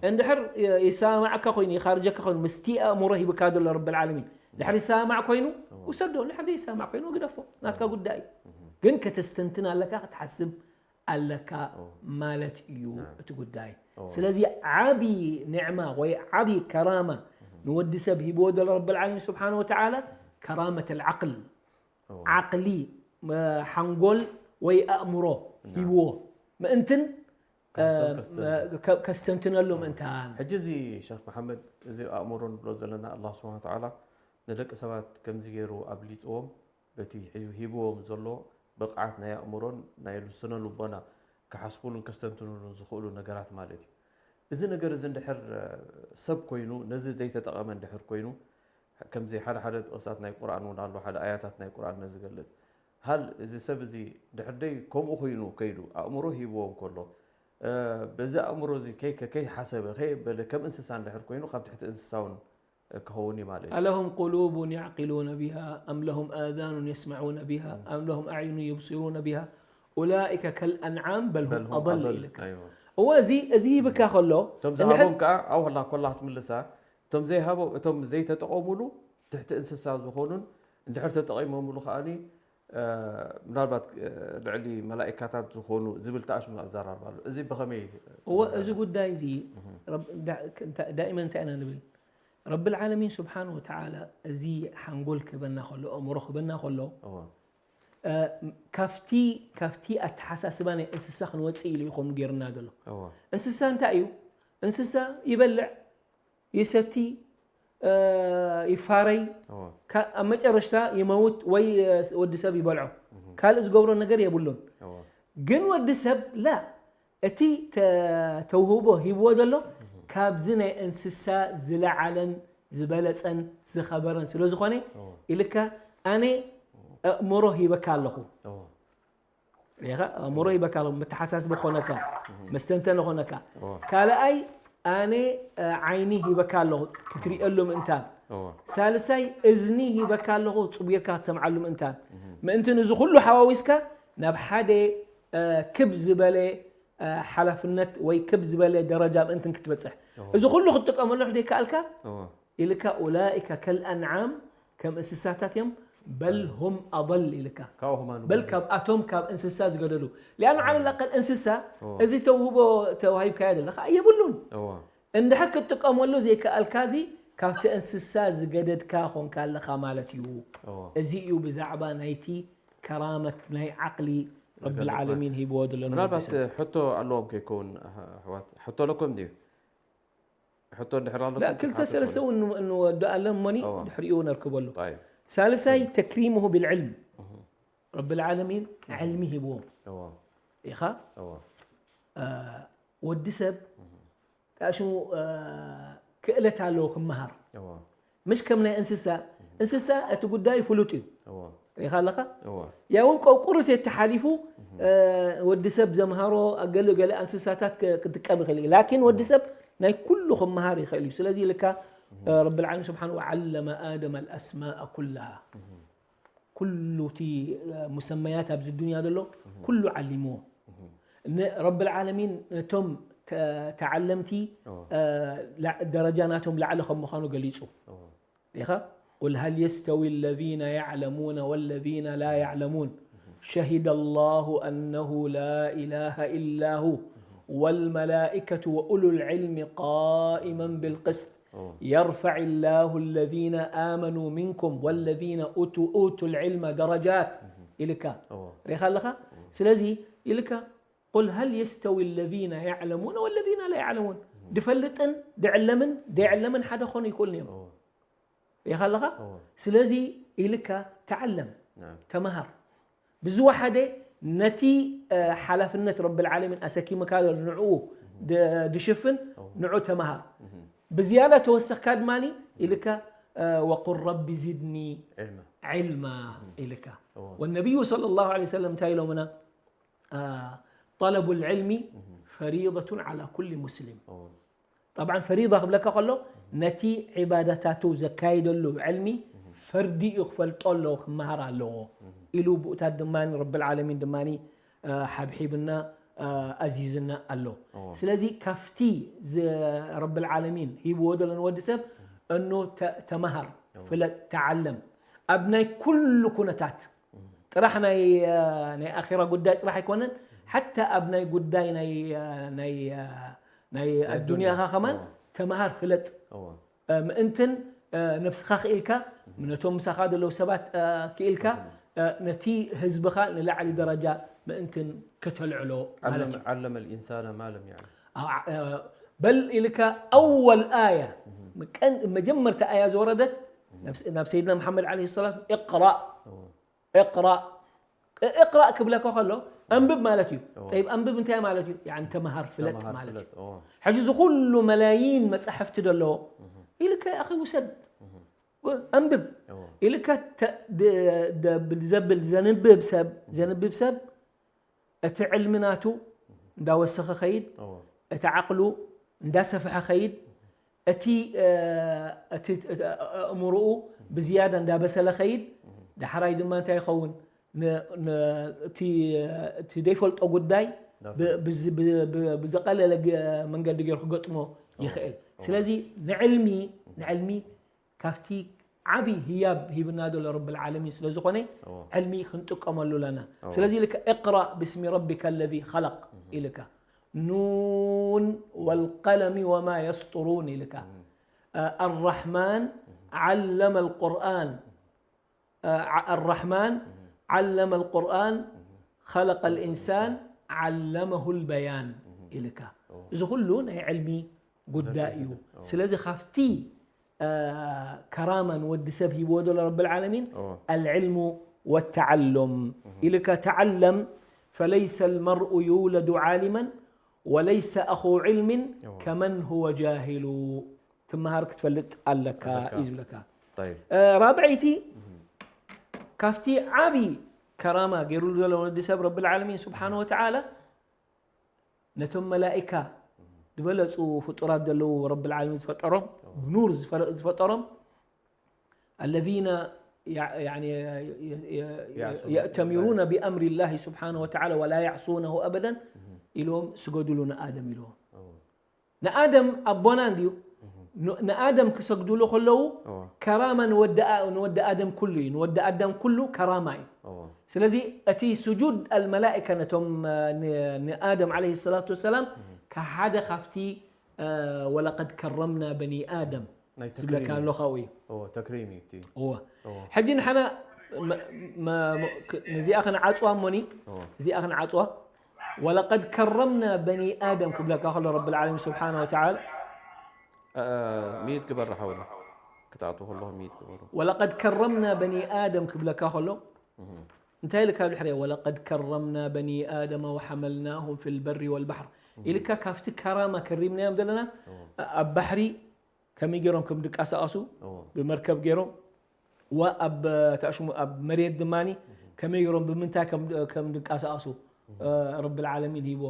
እንድሕር ይሰማማዓካ ኮይኑ፣ ይኻርጀካ ኮይኑ፣ ምስቲ ኣእምሮ ሂብካ ዘሎ ረብል ዓለሚን። ድሕር ይሰማማዕ ኮይኑ፣ ውሰዶ። ድሕር ደይ ይሰማማዕ ኮይኑ፣ ግደፎ። ናትካ ጉዳይ እዩ። ግን ከተስተንትን ኣለካ፣ ክትሓስብ ኣለካ ማለት እዩ እቲ ጉዳይ። ስለዚ ዓቢ ኒዕማ ወይ ዓቢ ከራማ ንወዲ ሰብ ሂብዎ ዘሎ ረብል ዓለሚን ስብሓነ ወተዓላ ከራመት ልዓቅል። ዓቕሊ፣ መ-፣ ሓንጎል ወይ ኣእምሮ ሂብዎ ምእንትን፣ ከ-፣ ከስተንትነሉ ምእንታን። ሕጂ እዚ ሸኽ መሓመድ፣ እዚ ኣእምሮ ንብሎ ዘለና፣ ኣላህ ስብሓነ ወተዓላ ንደቂ ሰባት ከምዚ ገይሩ ኣብሊጽዎም፣ በቲ ሒ-፣ ሂብዎም ዘሎ ብቕዓት ናይ ኣእምሮን ናይ ስነ ልቦና ክሓስቡሉን ከስተንትኑሉን ዝኽእሉ ነገራት ማለት እዩ። እዚ ነገር እዚ እንድሕር፣ እ፣ ሰብ ኮይኑ፣ ነዚ ዘይተጠቐመ እንድሕር ኮይኑ፣ ከምዚ ሓደ ሓደ ጥቕሳት ናይ ቁርኣን እውን ኣሎ፣ ሓደ ኣያታት ናይ ቁርኣን ነዚ ዝገልጽ። ሃል እዚ ሰብ እዚ ድሕር ደይ ከምኡ ኮይኑ ከይዱ፣ ኣእምሮ ሂብዎ እንከሎ፣ እ፣ በዚ ኣእምሮ እዚ ከይ-፣ ከ-፣ ከይሓሰበ፣ ከየበለ፣ ከም እንስሳ እንድሕር ኮይኑ፣ ካብ ትሕቲ እንስሳ እውን ክኸውን እዩ ማለት እዩ። ألهم قلوب يعقلون بها أم لهم آذان يسمعون بها أم لهم أعين يبصرون بها أولئك كالأنعام بل هم بل هم أضل أضل. ኢልካ። ኣይዋ። እወ፣ እዚ፣ እዚ ሂብካ ከሎ፣ እቶም እንድሕር ዝሃቦም ከዓ፣ ኣብላ ኮላ ክትምልሳ፣ እቶም ዘይሃቦ-፣ እቶም ዘይተጠቐሙሉ ትሕቲ እንስሳ ዝኾኑን፣ እንድሕር ተጠቒሞምሉ ከዓኒ፣ እ፣ ምናልባት፣ እ፣ ልዕሊ መላኢካታት ዝኾኑ ዝብል ተኣሽሙ ኣዘራርባ ኣሎ። እዚ ብኸመይ እወ፣ እዚ ትርዳእ? ጉዳይ እዚ ረብ-፣ ዳ-፣ ክ-፣ እንታ-፣ ዳኢመን እንታይ ኢና ንብል? ረብል ዓለሚን ስብሓን ወተዓላ እዚ ሓንጎል ክህበና ከሎ፣ ኣእምሮ ክህበና ከሎ፣ እወ። እ፣ ካብቲ፣ ካብቲ ኣተሓሳስባ ናይ እንስሳ ክንወፅእ ኢሉ እዩ ከምኡ ገይሩና ዘሎ። እወ። እንስሳ እንታይ እዩ? እንስሳ ይበልዕ፣ ይሰቲ፣ እ፣ ይፋረይ፣ እወ። ካ-፣ ኣብ መጨረሽታ ይመውት ወይ፣ እ፣ ወዲ ሰብ ይበልዖ። እህ። ካልእ ዝገብሮ ነገር የብሉን። እወ። ግን ወዲ ሰብ ላ፣ እቲ ተ-፣ ተውህቦ ሂብዎ ዘሎ እህ። ካብዚ ናይ እንስሳ ዝለዓለን ዝበለጸን ዝኸበረን ስለ ዝኾነ እወ። ኢልካ ኣነ ኣእምሮ ሂበካ ኣለኹ። እወ። ኢኻ፣ ኣእምሮ ይበካ፣ መተሓሳስቢ ኾነካ፣ መስተንተኒ ኾነካ። እወ። ካልኣይ፣ ኣነ፣ እ፣ ዓይኒ ሂበካ ኣለኹ፣ ክትሪኤሉ ምእንታን። እወ። ሳልሳይ፣ እዝኒ ሂበካ ኣለኹ፣ ጽቡየካ ክትሰምዓሉ ምእንታን። እህ። ምእንቲ ንዚ ኩሉ ሓዋዊስካ፣ ናብ ሓደ፣ እ፣ ክብ ዝበለ፣ እ፣ ሓላፍነት ወይ ክብ ዝበለ ደረጃ ምእንትን ክትበጽሕ። እወ። እዚ ኩሉ ክትጥቀመሉ ደይከኣልካ፣ እወ። ኢልካ፣ ኡላኢከ ከልኣንዓም፣ ከም እንስሳታት እዮም፣ በል ሁም ኣضል ኢልካ። ካብኡ ኸማን በል ጎድኑ። ካብኣቶም ካብ እንስሳ ዝገደሉ። ሊኣኑ ዓለ ለኣቀል እንስሳ፣ እወ። እዚ ተውህቦ ተዋሂብካዮ ዘለኻ የብሉን። እወ። እንድሕር ክትጥቀመሉ ዘይከኣልካ፣ እዚ ካብቲ እንስሳ ዝገደድካ ኾንካ ኣለኻ ማለት እዩ። እወ። እዚ እዩ ብዛዕባ ናይቲ ከራመት ናይ ዓቕሊ ረብል ዝገልጽ ማለት። ዓለሚን ሂብዎ ዘሎ ምናልባት ንወዲ ሰብ። ሕቶ ኣለዎም ከይከውን፣ ኣሕ-፣ ኣሕዋት፣ ሕቶ ኣለኩም ድዩ? ሕቶ እንድሕር ኣለኩም ላ፣ ክልተ ክሓተት ሰለስተ ወደ። እውን ንወ-፣ ንወድኣለን እሞኒ እወ። ድሕሪኡ እውን ነርክበሉ። طيب. ሳልሳይ፣ እም። ተክሪሙሁ ብልዕልም። እህ። ረብል ዓለሚን እህ። ዕልሚ ሂብዎም። እወ። ኢኻ? እወ። እ፣ ወዲ ሰብ እህ። ሽሙ፣ እ፣ ክእለት ኣለዎ ክመሃር። እወ። ምሽ ከም ናይ እንስሳ፣ እህ። እንስሳ እቲ ጉዳይ ፍሉጥ እዩ። እወ። ሪኢኻ ኣለኻ? እወ። ያው ቀውቁርት ተሓሊፉ፣ እህ። እ፣ ወዲ ሰብ ዘምሃሮ ገለ ገለ እንስሳታት ክ-፣ ክጥቀም ይኽእል እዩ። ላኪን ወዲ እህ። ሰብ ናይ ኩሉ ክመሃር ይኽእል እዩ። ስለዚ ኢልካ፣ እህ። እ፣ ረብል ዓለሚን ስብሓን ወዓለመ ኣደም ኣልኣስማእ ኩላሃ። እህ። ኩሉ እቲ፣ እ፣ ሙሰመያት ኣብዚ ዱንያ ዘሎ እህ። ኩሉ ዓሊምዎ። እህ። ን-፣ ረብል ዓለሚን ነቶም ተ-፣ ተዓለምቲ፣ እወ። እ፣ ላ-፣ ደረጃ ናቶም ላዕሊ ከም ምዃኑ ገሊጹ። እወ። ኢኻ? قل هل يستوي الذين يعلمون والذين لا يعلمون شهد الله أنه لا إله إلا هو والملائكة وأولو العلم قائما بالقسط أوه. يرفع الله الذين آمنوا منكم والذين أوتوا، أوتوا العلم درجات. إلك. أوه. ሪኻ ኣለኻ? ስለዚ ኢልካ قل هل يستوي الذين يعلمون والذين لا يعلمون. ድፈልጥን ድዕለምን ደይዕለምን ሓደ ኾኑ ይኽእሉ እዮም። أوه. ሪኻ ኣለኻ? እወ። ስለዚ ኢልካ ተዓለም፣ ናም። ተመሃር። ብዝወሓደ ነቲ፣ እ፣ ሓላፍነት ረብል ዓለሚን ኣሰኪምካ ዘሎ ንዕኡ ድ-፣ ድሽፍን እወ። ንዑ ተመሃር። እህ። ብዝያዳ ተወሰኽካ ድማኒ ኢልካ፣ እ፣ ወቁል ረቢ ዚድኒ ዕልማ። ዕልማ እህ። ኢልካ። እወ። ወነቢዩ ሰለላሁ ዐለይሂ ወሰለም እንታይ ኢሎምና? እ፣ ጠለቡል ዕልሚ እህ። ፈሪደቱን ዐላ ኩሊ ሙስሊም። እወ። ጠብዓን ፈሪዳ ክብለካ ከሎ፣ ነቲ ዒባዳታቱ ዘካይደሉ ዕልሚ ፈርዲ እዩ፣ ክፈልጦ ኣለዎ፣ ክመሃር ኣለዎ። ኢሉ ብኡታት ድማ ረብል ዓለሚን ድማ ሓብሒብና ኣዚዝና ኣሎ። ስለዚ ካብቲ ረብል ዓለሚን ሂብዎ ዘሎ ንወዲ ሰብ እኖ ተመሃር፣ ፍለጥ፣ ተዓለም ኣብ ናይ ኩሉ ኩነታት ጥራሕ ናይ ናይ ኣኺራ ጉዳይ ጥራሕ ኣይኮነን፣ ሓታ ኣብ ናይ ጉዳይ ናይ ናይ ናይ ኣዱንያኻ ከማን ተመሃር፣ ፍለጥ። ምእንትን ነብስኻ ክኢልካ፣ ነቶም ምሳኻ ዘለዉ ሰባት ክኢልካ፣ ነቲ ህዝብኻ ንላዕሊ ደረጃ ምእንትን ከተልዕሎ ማለት እዩ። علم الإنسان ما لم يعلم. በል ኢልካ ኣወል ኣያ መጀመርታ ኣያ ዝወረደት ናብ ሰይድና መሓመድ ዓለይሂ ሰላም እቅራእ እቅራእ እቅራእ ክብለካ ከሎ ኣንብብ ማለት እዩ። ጠይብ ኣንብብ እንታይ ማለት እዩ? ያኒ ተምሃር ፍለጥ ማለት እዩ። ሕጂ እዚ ኩሉ መላይን መጻሕፍቲ ደለዎ ኢልካ ኣኺ ውሰድ ኣንብብ ኢልካ ዘብል ዘንብብ ሰብ ዘንብብ ሰብ እቲ ዕልሚ ናቱ እንዳወሰኸ ኸይድ፣ እቲ ዓቕሉ እንዳሰፍሐ ኸይድ፣ እቲ እቲ ኣእምሮኡ ብዝያዳ እንዳበሰለ ኸይድ፣ ዳሕራይ ድማ እንታይ ይኸውን? እቲ ዘይፈልጦ ጉዳይ ብዘቐለለ መንገዲ ገይሩ ክገጥሞ ይኽእል። ስለዚ ንዕልሚ ንዕልሚ ካብቲ ዓቢ ህያብ ሂብና ዘሎ ረብል ዓለሚን ስለ ዝኾነ ዕልሚ ክንጥቀመሉ ኣለና። ስለዚ ኢልካ اقرأ باسم ربك الذي خلق ኢልካ ኑን والقلم وما يسطرون ኢልካ الرحمن علم القرآن الرحمن علم القرآن خلق الإنسان علمه البيان ኢልካ እዚ ኩሉ ናይ ዕልሚ ጉዳይ እዩ። ስለዚ ካብቲ ከራማ ንወዲ ሰብ ሂብዎ ዘሎ ረብል ዓለሚን العلم والتعلم ኢልካ تعلم فليس المرء يولد عالما وليس أخو علم كمن هو جاهل ትመሃር ክትፈልጥ ኣለካ እዩ ዝብለካ። ራብዐይቲ ካብቲ ዓቢ ከራማ ገይሩሉ ዘሎ ወዲ ሰብ ረብል ዓለሚን ስብሓነ ወተዓላ ነቶም መላኢካ ዝበለፁ ፍጡራት ዘለዉ ረብል ዓለሚን ዝፈጠሮም ብኑር ዝፈጠሮም الذين يأتمرون بأمر الله سبحانه وتعالى ولا يعصونه أبدا ኢልዎም ስገዱሉ ንኣደም ኢልዎም። ንኣደም ኣቦና እንድዩ ንኣደም ክሰግዱሉ ከለዉ ከራማ ንወዲ ኣደም ኩሉ እዩ። ንወዲ ኣዳም ኩሉ ከራማ እዩ። ስለዚ እቲ ስጁድ ኣልመላኢካ ነቶም ንኣደም ዓለይሂ ሰላቱ ወሰላም ሓደ ካብቲ ወለቀድ ከረምና በኒ ኣደም ዝብለካ ኣሎ ካብኡ እዩ። ተክሪም እዩ እቲ እወ ሕጂ ንሓና ነዚኣ ክንዓፅዋ እሞኒ እዚኣ ክንዓፅዋ ولقد كرمنا بني آدم ክብለካ ከሎ رب العالمين سبحانه وتعالى ሚት ግበር ሓውና ክትኣቱ ከለኹ ሚት ግበሩ ولقد كرمنا بني آدم ክብለካ ከሎ እንታይ ኢልካ ድሕሪ ولقد كرمنا بني آدم وحملناهم في البر والبحر ኢልካ ካብቲ ከራማ ከሪምናዮም ዘለና ኣብ ባሕሪ ከመይ ገይሮም ከም ድቃሳቀሱ ብመርከብ ገይሮም ወኣብ ተኣሽሙ ኣብ መሬት ድማ ከመይ ገይሮም ብምንታይ ከም ድንቃሳቀሱ ረብ ልዓለሚን ሂቦ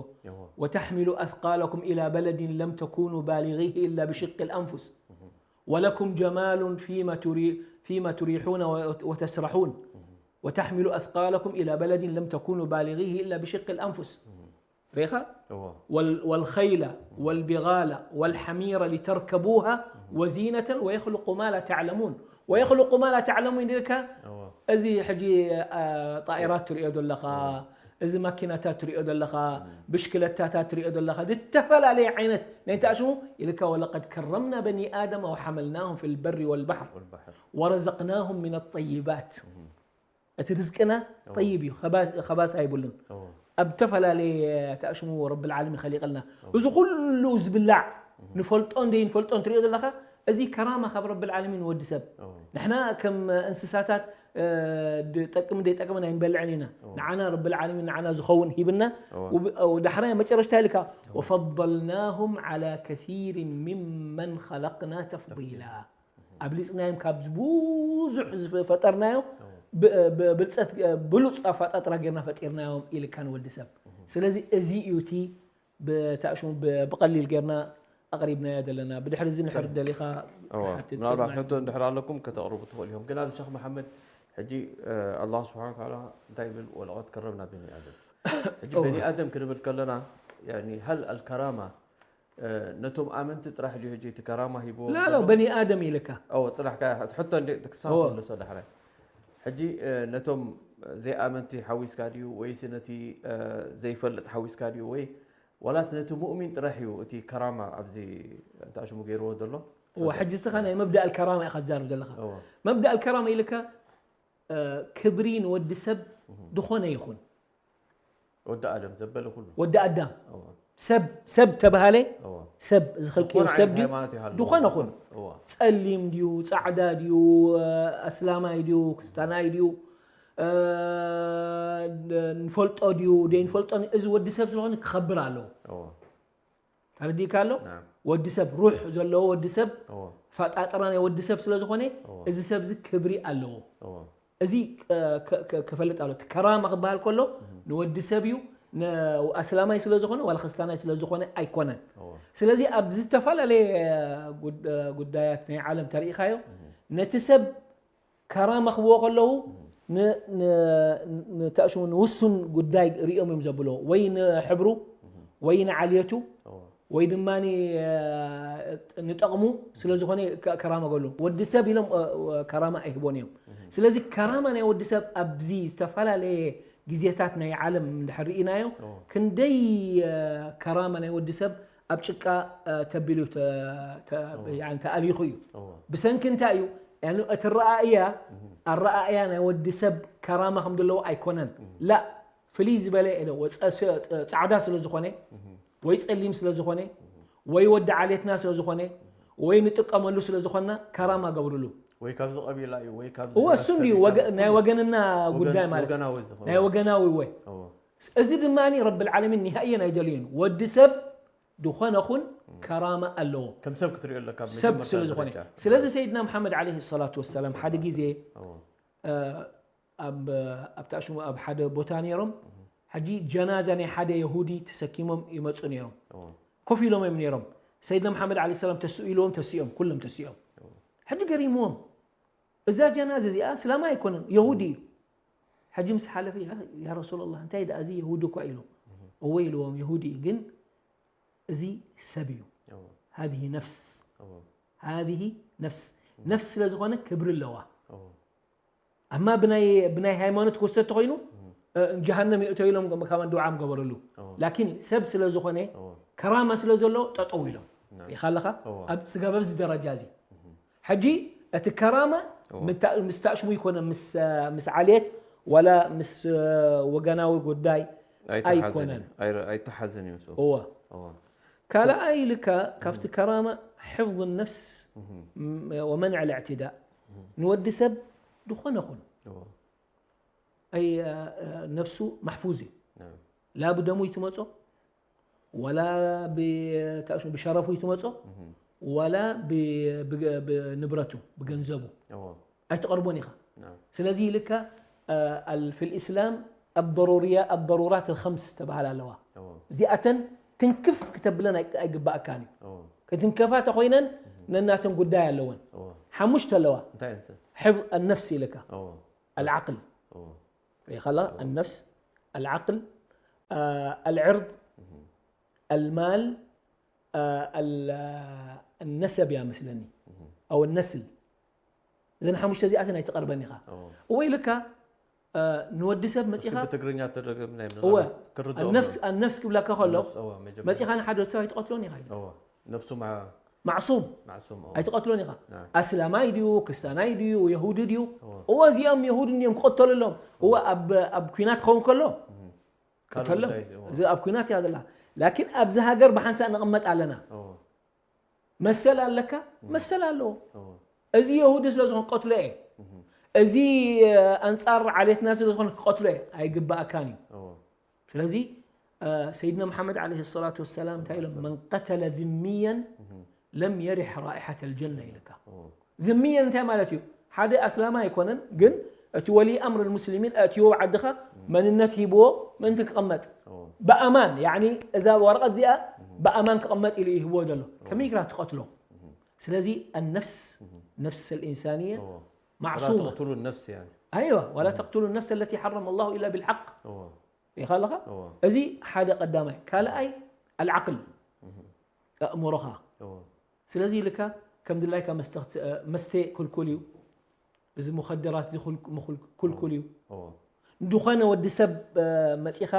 وتحمل أثقالكم إلى بلد لم تكونوا بالغيه إلا بشق الأنفس ولكم جمال فيما تري فيما تريحون وتسرحون وتحمل أثقالكم إلى بلد لم تكونوا بالغيه إلا بشق الأنفس ርኢኻ والخيل والبغال والحمير لتركبوها وزينة ويخلق ما لا تعلمون ويخلق ما لا تعلمون ኢልካ እዚ ሕጂ ጣኢራት ትሪኦ ዘለኻ እዚ ማኪናታት ትሪኦ ዘለኻ ብሽክለታታት ትሪኦ ዘለኻ ዝተፈላለየ ዓይነት ናይ እንታይ ሽሙ ኢልካ ولقد كرمنا بني آدم وحملناهم في البر والبحر ورزقناهم من الطيبات እቲ ርዝቅና ጠይብ እዩ፣ ከባሳ የብሉን። ኣብ ዝተፈላለየ ተኣሽሙ ረብል ዓለሚን ከሊቀልና። እዚ ኩሉ ዝብላዕ ንፈልጦን ዘይንፈልጦን ትሪኦ ዘለኻ፣ እዚ ከራማ ካብ ረብል ዓለሚን ንወዲ ሰብ። ንሕና ከም እንስሳታት ድጠቅምን ዘይጠቅምን ኣይንበልዕን ኢና። ንዓና ረብል ዓለሚን ንዓና ዝኸውን ሂብና። ዳሕራይ መጨረሽታ ኢልካ وفضلناهم على كثير ممن خلقنا تفضيلا። ኣብሊፅናዮም ካብ ብዙሕ ዝፈጠርናዮም ብልፀት ብሉፅ ኣፋጣጥራ ጌርና ፈጢርናዮም ኢልካ ንወዲ ሰብ። ስለዚ እዚ እዩ እቲ ብታእሽሙ ብቐሊል ጌርና ኣቕሪብናዮ ዘለና። ብድሕሪ እዚ ንሕር ደሊኻ ምናልባት ሕቶ እንድሕር ኣለኩም ከተቕርቡ ትኽእሉ ኢኹም። ግን ኣብዚ ሸኽ መሓመድ ሕጂ ኣላህ ስብሓን ወተዓላ እንታይ ይብል? ወለቐድ ከረምና በኒ ኣደም። ሕጂ በኒ ኣደም ክንብል ከለና፣ ያኒ፣ ሀል ኣልከራማ ነቶም ኣመንቲ ጥራሕ ድዩ ሕጂ እቲ ከራማ ሂብዎም ላላ ዘሎ? በኒ ኣደም ኢልካ ኣዎ፣ ጽናሕካ ሕቶ እንደ ክትሳብ እዎ። ተምልሶ ዳሕራይ። ሕጂ ነቶም ዘይኣመንቲ ሓዊስካ ድዩ ወይስ ነቲ ዘይፈልጥ ሓዊስካ ድዩ? ወይ ዋላስ ነቲ ሙእሚን ጥራሕ እዩ እቲ ከራማ ኣብዚ እንታሽሙ ገይርዎ ዘሎ? እወ ሕጂ ስኻ ናይ መብዳእ ከራማ ኢኻ ትዛርብ ዘለኻ። እዎ። መብዳእ ከራማ ኢልካ ክብሪ ንወዲ ሰብ ዝኾነ ይኹን ወዲ ኣደም ዘበለ ኩሉ። ወዲ ኣዳም እዎ። ሰብ ሰብ ተባሃለ እዎ። ሰብ እዚ ኸልቂ ዝኾነ ሰብ ዓይነት ድዩ ሃይማኖት ይሃሉ። ዝኾነ ኹን እዎ። ጸሊም ድዩ ጻዕዳ ድዩ ኣስላማይ ድዩ ክስታናይ ድዩ ንፈልጦ ድዩ ደይንፈልጦ እዚ ወዲ ሰብ ስለኾነ ክኸብር ኣለዎ። እዎ። ተረዲእካ ኣሎ ናም። ወዲ ሰብ ሩሕ ዘለዎ ወዲ ሰብ እዎ። ፈጣጥራ ናይ ወዲ ሰብ ስለ ዝኾነ እዎ። እዚ ሰብ እዚ ክብሪ ኣለዎ። እዎ። እዚ ክፈልጥ ኣሎ እቲ ከራማ ክበሃል ከሎ ንወዲ ሰብ እዩ። ኣስላማይ ስለ ዝኾነ ዋላ ክርስታናይ ስለ ዝኾነ ኣይኮነን። ስለዚ ኣብ ዝተፈላለየ ጉዳያት ናይ ዓለም ተሪኢኻዮ ነቲ ሰብ ከራማ ክብዎ ከለዉ ንተእሽሙ ንውሱን ጉዳይ ሪኦም እዮም ዘብልዎ ወይ ንሕብሩ ወይ ንዓልየቱ ወይ ድማ ንጠቕሙ ስለ ዝኾነ ከራማ ገሉ ወዲ ሰብ ኢሎም ከራማ ኣይህቦን እዮም። ስለዚ ከራማ ናይ ወዲ ሰብ ኣብዚ ዝተፈላለየ ግዜታት ናይ ዓለም እንድሕር ርኢናዮ ክንደይ ከራማ ናይ ወዲ ሰብ ኣብ ጭቃ ተቢሉ ተኣሊኹ እዩ። ብሰንኪ እንታይ እዩ እቲ ረኣእያ ኣረኣእያ ናይ ወዲ ሰብ ከራማ ከም ዘለዎ ኣይኮነን ላ ፍልይ ዝበለ ፃዕዳ ስለ ዝኾነ ወይ ፀሊም ስለ ዝኾነ ወይ ወዲ ዓሌትና ስለ ዝኾነ ወይ ንጥቀመሉ ስለ ዝኾንና ከራማ ገብርሉ። ወይ ካብዚ ቀቢላ እዩ ወይ ካብዚ እወ እሱ እንዲዩ ናይ ወገንና ጉዳይ ማለት ወገናዊ ዝኸውን ናይ ወገናዊ ወይ እዚ ድማ ረብል ዓለሚን ኒሃእየን ኣይደልዩን። ወዲ ሰብ ዝኾነ ኹን ከራማ ኣለዎ። ከም ሰብ ክትሪኦ ኣለካ ሰብ ስለ ዝኾነ ስለዚ ሰይድና መሓመድ ዓለይሂ ሰላቱ ወሰላም ሓደ ግዜ ኣብታ ሽሙ ኣብ ሓደ ቦታ ነይሮም። ሕጂ ጀናዛ ናይ ሓደ የሁዲ ተሰኪሞም ይመፁ ነይሮም። ኮፍ ኢሎም እዮም ነይሮም። ሰይድና መሓመድ ዓለይሂ ሰላም ተስኡ ኢልዎም ተሲኦም ኩሎም ተሲኦም። ሕጂ ገሪምዎም እዛ ጀናዛ እዚኣ እስላማይ ኣይኮነን የሁዲ እዩ። ሕጂ ምስ ሓለፈ ያ ረሱላላህ እንታይ ደኣ እዚ የሁዲ እኳ ኢሎም እወ ኢልዎም የሁዲ እዩ ግን እዚ ሰብ እዩ። هذه نفس هذه نفس ነፍስ ስለ ዝኾነ ክብሪ ኣለዋ። ኣማ ብናይ ብናይ ሃይማኖት ክወስደ ተኾይኑ ጀሃነም ይእቶ ኢሎም ከማን ድዓ ምገበረሉ። ላኪን ሰብ ስለ ዝኾነ ከራማ ስለ ዘሎ ጠጠው ኢሎም ይኻለኻ ኣብ ስጋብ ኣብዚ ደረጃ እዚ ሕጂ እቲ ከራማ ምስ ታእሽሙ ይኮነ ምስ ዓልየት ዋላ ምስ ወገናዊ ጉዳይ ኣይኮነን። ኣይተሓዝን እዩ። እወ ካልኣይ ኢልካ ካብቲ ከራማ ሕፍظ ነፍስ ወመንዕ ልዕትዳእ ንወዲ ሰብ ዝኾነ ኹን ኣይ ነፍሱ ማሕፉዝ እዩ። ላ ብደሙ ይትመጾ ወላ ብሸረፉ ይትመጾ ወላ ብንብረቱ ብገንዘቡ ኣይትቐርቦን ኢኻ። ስለዚ ኢልካ في الإسلام الضرورية الضرورات الخمس ተባሃል ኣለዋ። እዚኣተን ትንክፍ ክተብለን ኣይግባእካን እዩ። ክትንከፋ ተኾይነን ነናተን ጉዳይ ኣለወን። ሓሙሽተ ኣለዋ። ሕብ ነፍስ ኢልካ العقل ይኸላ النفس العقل العرض المال النسب እያ መስለኒ أو النسل እዘን ሓሙሽተ እዚኣተን ኣይትቐርበን ኢኻ። እወ ኢልካ ንወዲ ሰብ መፂኻ ብትግርኛ ተደገም ናይ እወ ክርድኦ ነፍስ ክብላካ ከሎ መፂኻ ንሓደ ወዲ ሰብ ኣይትቐትሎን ኢኻ። ነፍሱ ማዕሱም ማዕሱም ኣይትቐትሎን ኢኻ። ኣስላማይ ድዩ ክስታናይ ድዩ የሁዲ ድዩ እወ እዚኦም የሁዲ እንዲዮም ክቐተሉ ኣለዎም። እወ ኣብ ኩናት ክኸውን ከሎ ቀተሎም። እዚ ኣብ ኩናት እያ ዘላ። ላኪን ኣብዚ ሃገር ብሓንሳእ ንቕመጥ ኣለና። መሰል ኣለካ መሰል ኣለዎ። እዚ የሁዲ ስለ ዝኾነ ቀትሎ እየ። እዚ ኣንፃር ዓሌትና ስለ ዝኾነ ክቐትሎ እየ ኣይግባእካን እዩ። ስለዚ ሰይድና መሓመድ ዓለይሂ ሰላቱ ወሰላም እንታይ ኢሎም መን ቀተለ ዝምያን ለም የሪሕ ራኢሐተ ልጀና ኢልካ። ዝምየን እንታይ ማለት እዩ? ሓደ ኣስላማ ኣይኮነን ግን እቲ ወሊ ኣምር ልሙስሊሚን ኣእትዎ ዓድኻ መንነት ሂብዎ ምእንቲ ክቕመጥ ብኣማን ያኒ እዛ ወረቐት እዚኣ ብኣማን ክቕመጥ ኢሉ ይህብዎ ዘሎ ከመይ ግራ ትቐትሎ? ስለዚ ኣነፍስ ነፍስ ልኢንሳንያ ማዕሱማ ትሉ ነፍስ ያ ኣይዋ፣ ولا تقتلوا النفس التي حرم الله إلا بالحق። እዎ ሪኢኻ ኣለኻ? እዎ እዚ ሓደ ቀዳማይ። ካልኣይ፣ العقل፣ ኣእምሮኻ። እዎ ስለዚ ኢልካ ከም ድላይካ መስተ ክት-፣ መስተ ክልኩል እዩ። እዚ ሙኸደራት እዚ ኩል-፣ ምኹል-፣ ክልኩል እዩ። እዎ ዝኾነ ወዲ ሰብ፣ እ፣ መጺኻ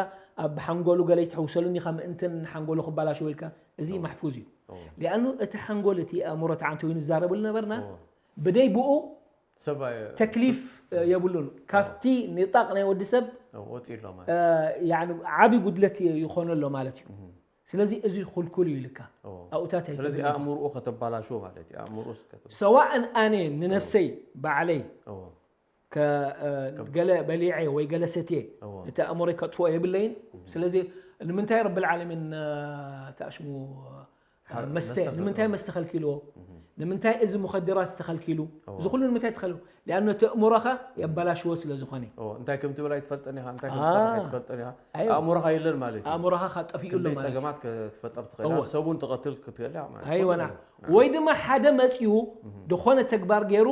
ኣብ ሓንጎሉ ገለ ይትሕውሰሉኒ ኢኻ ምእንትን ሓንጎሉ ክባላሸው ኢልካ፣ እዚ ማሕፉዝ እዩ። እዎ ሊኣኑ እቲ ሓንጎል እቲ ኣእምሮ ተዓንተ ኮይኑ ዝዛረበሉ ነበርና እዎ ብደይ ብኡ ሰብኣይ ተክሊፍ፣ እ፣ የብሉን። ካብቲ ኒጣቅ ናይ ወዲ ሰብ እዎ ወፂ ኣሎ ማለት እ፣ ያኒ ዓቢ ጉድለት ይኾኖ ኣሎ ማለት እዩ። ስለዚ እዚ ኩልኩል እዩ ኢልካ እዎ ኣብኡታት ስለዚ ኣይተብልን። ኣእምርኡ ከተባላሽዎ ማለት እዩ ኣእምርኡ ከተ ሰዋእን ኣነ ንነፍሰይ ባዕለይ እዎ ከ-፣ እ፣ ገለ በሊዐ ወይ ገለ ሰትየ እዎ እቲ ኣእምሮይ ከጥፍኦ የብለይን። ስለዚ ንምንታይ ረብል ዓለሚን፣ እ፣ ተኣሽሙ፣ እ፣ ሓር- መስተ መስተ ንምንታይ ከልክልዎ። መስተ ከልኪልዎ? ንምንታይ እዚ ሙኸድራት ዝተኸልኪሉ? እዎ እዚ ኩሉ ንምንታይ ተኸልኪሉ? ሊኣኖ እቲ ኣእምሮኻ የባላሽዎ ስለ ዝኾነ። እዎ እንታይ ከም ትብል ኣይትፈልጥን ኢኻ እንታይ ከም አ። ትሰርሕ ኣይትፈልጥን ኢኻ ኣይዋ። ኣእምሮኻ የለን ማለት እዩ ኣእምሮኻ ከጠፍኡ ኣሎ ክንደይ ማለት እዩ። ፀገማት ክትፈጥር ትኽእል እዎ። ኢኻ ሰቡ እንትቐትል ክትክእል ኢኻ ማለት እዩ ኣይወና ኮነ ወይ ድማ ሓደ መፅዩ ዝኾነ ተግባር ገይሩ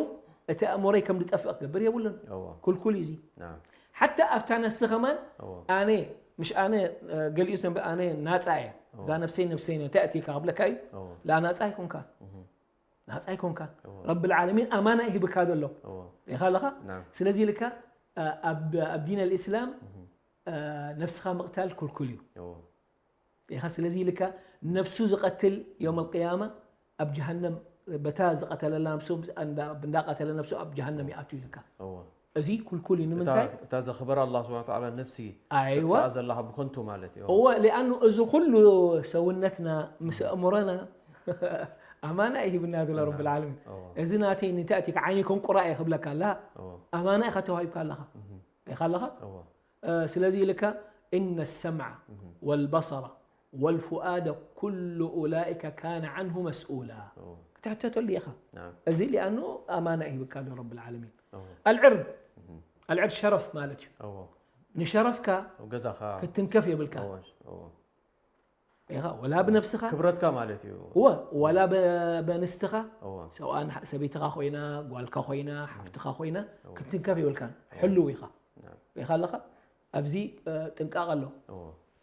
እቲ ኣእምሮይ ከም ዝጠፍእ ክገብር የብሉን። እዎ ኩልኩል እዩ እዚ። ናም ሓታ ኣብታ ነፍሲ ከማን እዎ ኣነ ምሽ ኣነ እ፣ ገሊኡ ሰብ ኣነ ናፃ እየ እዛ ነፍሰይ ነፍሰይ ነታ እቲካ ክብለካ እዩ። እዎ ላ ናፃ ኣይኮንካ እህ ናፃ ኣይኮንካ እዎ ረብል ዓለሚን ኣማና ይህብካ ዘሎ እዎ ሪኻ ኣለኻ። ናም ስለዚ ኢልካ እ፣ ኣብ ኣብ ዲን ኣልእስላም እ፣ ነፍስኻ ምቕታል ኩልኩል እዩ። እዎ ኢኻ ስለዚ ኢልካ ነፍሱ ዝቐትል ዮም ኣልቅያማ ኣብ ጀሃነም በታ ዝቐተለላ ነፍሱ እንዳ- እንዳቐተለ ነፍሱ ኣብ ጀሃነም ይኣቱ ኢልካ እዎ እዚ ኩልኩል እዩ። ንምንታይ? እታ ዘኽበረ ኣላ ስብሓን ተዓላ ነፍሲ ኣይዋ ተጥፍኣ ዘለኻ ብከንቱ ማለት እዩ እወ ሊኣኑ እዚ ኩሉ ሰውነትና ምስ ኣእምሮና ኣማና እዩ ሂብና ዘሎ ረብል ዓለሚን። እዎ እዚ ናተይ ንታእቲ ዓይኒ ከም ቁራ እየ ክብለካ ኣላ እዎ ኣማና ኢኻ ተዋሂብካ ኣለኻ ኢኻ ኣለኻ። እዎ ስለዚ ኢልካ إن السمع والبصر والفؤاد كل أولئك كان عنه مسؤولا ክትሕተተሉ ኢኻ። እዚ ሊኣኑ ኣማና ሂብካ ኣሎ ረብል ዓለሚን። ኣልዕርድ ኣልዕርድ ሸረፍ ማለት እዩ። ንሸረፍካ ክትንከፍ የብልካ። ኢኻ ወላ ብነብስኻ ክብረትካ ማለት እዩ። ወላ በንስትኻ ሰብኣን ሰበይትኻ ኮይና ጓልካ ኮይና ሓፍትኻ ኮይና ክትንከፍ የብልካን። ሕልው ኢኻ ኢኻ ኣለኻ። ኣብዚ ጥንቃቕ ኣሎ።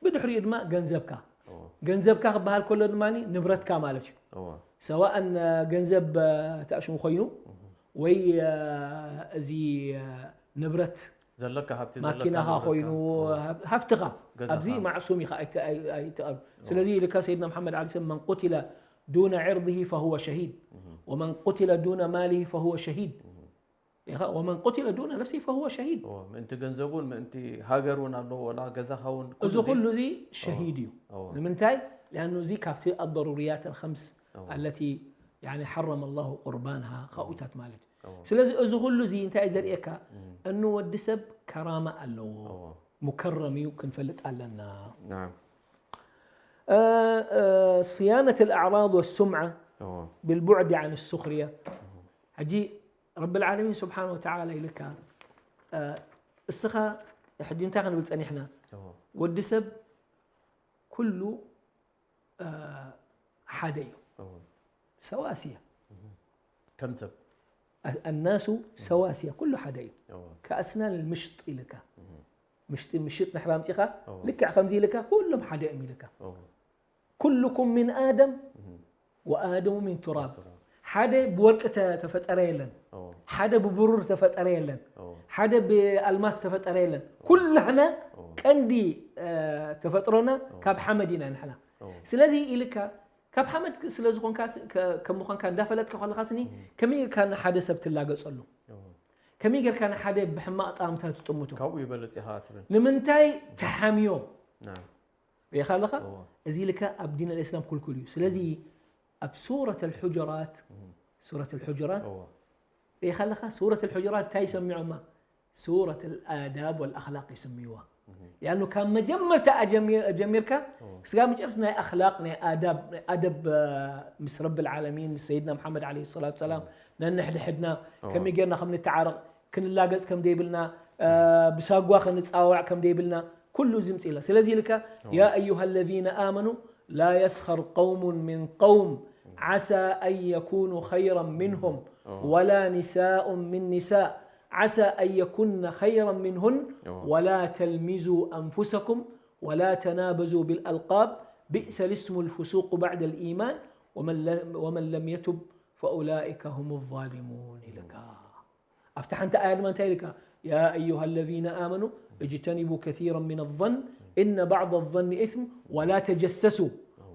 ብድሕሪኡ ድማ ገንዘብካ ገንዘብካ ክበሃል ከሎ ድማ ንብረትካ ማለት እዩ። ሰዋእን ገንዘብ ተኣሽሙ ኮይኑ ወይ እዚ ንብረት ዘለካ ሃብቲ ማኪናኻ ኮይኑ ሃብትኻ ኣብዚ ማዕሱም ኢኻ ኣይትቐርብ። ስለዚ ኢልካ ሰይድና መሓመድ ዓለ ሰም መን ቁትለ ዱነ ዕርድሂ ፈሁወ ሸሂድ ወመን ቁትለ ዱነ ማልሂ ፈሁወ ሸሂድ ኢኻ ወመን ቁትለ ዱነ ነፍሲ ፈሁወ ሸሂድ። ምእንቲ ገንዘቡን ምእንቲ ሃገር እውን ኣለዎ ወላ ገዛኻ እውን እዚ ኩሉ እዚ ሸሂድ እዩ። ንምንታይ? ሊኣኑ እዚ ካብቲ ኣضሩርያት الخمس التي يعني حرم الله قربانها ካብኡታት ማለት እዩ። ስለዚ እዚ ኩሉ እዚ እንታይ እዩ ዘርእየካ? እኑ ወዲ ሰብ ከራማ ኣለዎ ሙከረም እዩ ክንፈልጥ ኣለና። صيانة الأعراض والسمعة بالبعد عن السخرية. ሕጂ ረብል ዓለሚን ስብሓን ወተዓላ ኢልካ እስኻ ሕጂ እንታይ ክንብል ጸኒሕና? ወዲ ሰብ ኩሉ ሓደ እዩ። ሰዋስያ ከም ሰብ الناس سواسية ኩሉ ሓደ እዩ። كأسنان المشط ኢልካ ምሽጢ ምሽጥ ንሕራ ኣምጺኻ ልክዕ ከምዚ ኢልካ ኩሎም ሓደ እዮም ኢልካ። ኩልኩም ሚን ኣደም ወኣደሙ ሚን ቱራብ። ሓደ ብወርቂ ተፈጠረ የለን፣ ሓደ ብብሩር ተፈጠረ የለን፣ ሓደ ብኣልማስ ተፈጠረ የለን። ኩላህና ቀንዲ ተፈጥሮና ካብ ሓመድ ኢና ንሕና። ስለዚ ኢልካ ካብ ሓመድ ስለ ዝኾንካ ከም ምዃንካ እንዳፈለጥካ ከለኻ ስኒ ከመይ ኢልካ ንሓደ ሰብ ትላገጸሉ? ከመይ ጌርካ ንሓደ ብሕማቕ ጣምታ ትጥምቶ? ካብኡ ይበልጽ ኢኻ ትብል። ንምንታይ ተሓምዮ? ሪኢኻ ኣለኻ? እዚ ኢልካ ኣብ ዲን ኣልእስላም ኩልኩል እዩ። ስለዚ ኣብ ሱረት ኣልሑጁራት ሱረት ኣልሑጁራት ሪኢኻ ኣለኻ? ሱረት ኣልሑጁራት እንታይ ይሰሚዖማ? ሱረት ኣልኣዳብ ወልኣኽላቅ ይስምይዋ። ሊኣኑ ካብ መጀመርታ ጀሚርካ ስጋብ መጨረስታ ናይ ኣኽላቅ ናይ ኣዳብ ናይ ኣደብ ምስ ረቢ ልዓለሚን ምስ ሰይድና መሓመድ ዓለይሂ ሰላቱ ሰላም ነንሕድሕድና ከመይ ጌርና ከም ንተዓረቕ ክንላገጽ ከም ደይብልና ብሳጓ ክንጻዋዕ ከም ደይብልና ኩሉ ዝምጽእ ኢላ። ስለዚ ኢልካ يا أيها الذين آمنوا لا يسخر قوم من قوم عسى أن يكونوا خيرا منهم ولا نساء من نساء عسى أن يكن خيرا منهن أوه. ولا تلمزوا أنفسكم ولا تنابزوا بالألقاب بئس الاسم الفسوق بعد الإيمان ومن لم, ومن لم يتب فأولئك هم الظالمون ኢልካ ኣብቲ ሓንቲ ኣያ ድማ እንታይ ኢልካ يا أيها الذين آمنوا اجتنبوا كثيرا من الظن إن بعض الظن إثم ولا تجسسوا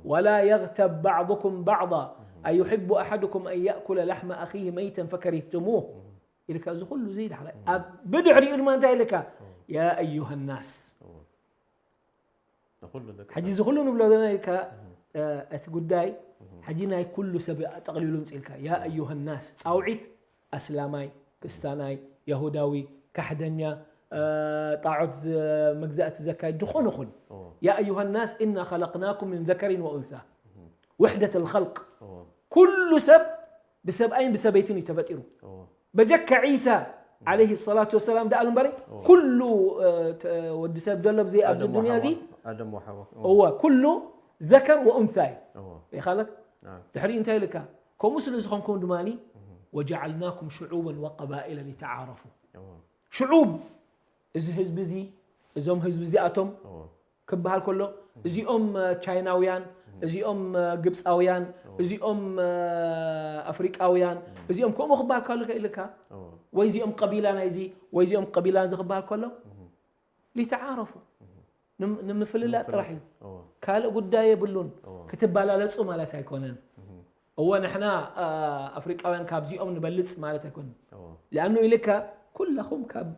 ولا يغتب بعضكم بعضا أيحب أحدكم أن يأكل لحم أخيه ميتا فكرهتموه ኢልካ እዚ ኩሉ ዘይዳሕራይ ኣብ ብድሕሪኡ ድማ እንታይ ኢልካ يا أيها الناس ንኩሉ ደቂ ሕጂ እዚ ኩሉ ንብሎ ዘለና ኢልካ እቲ ጉዳይ ሕጂ ናይ ኩሉ ሰብ ጠቕሊሉ ምፅልካ يا أيها الناس ፃውዒት ኣስላማይ ክስታናይ የሁዳዊ ካሕደኛ ጣዖት መግዛእቲ ዘካይድ ዝኾነ ኹን يا أيها الناس إنا خلقناكم من ذكر وأنثى وحدة الخلق ኩሉ ሰብ ብሰብኣይን ብሰበይትን እዩ ተፈጢሩ በጀካ ዒሳ عليه الصلاة والسلام ደኣ እምበሪ ኩሉ ወዲ ሰብ ዘሎ ብዘይ ኣብዚ ዱንያ እዚ ኣደም ወሓዋ እወ ኩሉ ዘከር ወኡንሳ እዩ ይኻለክ ድሕሪኡ እንታይ ኢልካ ከምኡ ስለ ዝኾንኩም ድማ وجعلناكم شعوبا وقبائل لتعارفوا ሽዑብ እዚ ህዝቢ እዚ እዞም ህዝቢ እዚኣቶም ክበሃል ከሎ እዚኦም ቻይናውያን እዚኦም ግብፃውያን እዚኦም ኣፍሪቃውያን እዚኦም ከምኡ ክበሃል ከሎ ከኢልካ ወይ እዚኦም ቀቢላ ናይዚ ወይ እዚኦም ቀቢላ እዚ ክበሃል ከሎ ሊተዓረፉ ንምፍልላጥ ጥራሕ እዩ ካልእ ጉዳይ የብሉን ክትበላለፁ ማለት ኣይኮነን እወ ንሕና ኣፍሪቃውያን ካብዚኦም ንበልፅ ማለት ኣይኮነን ሊኣኑ ኢልካ ኩላኹም ካብ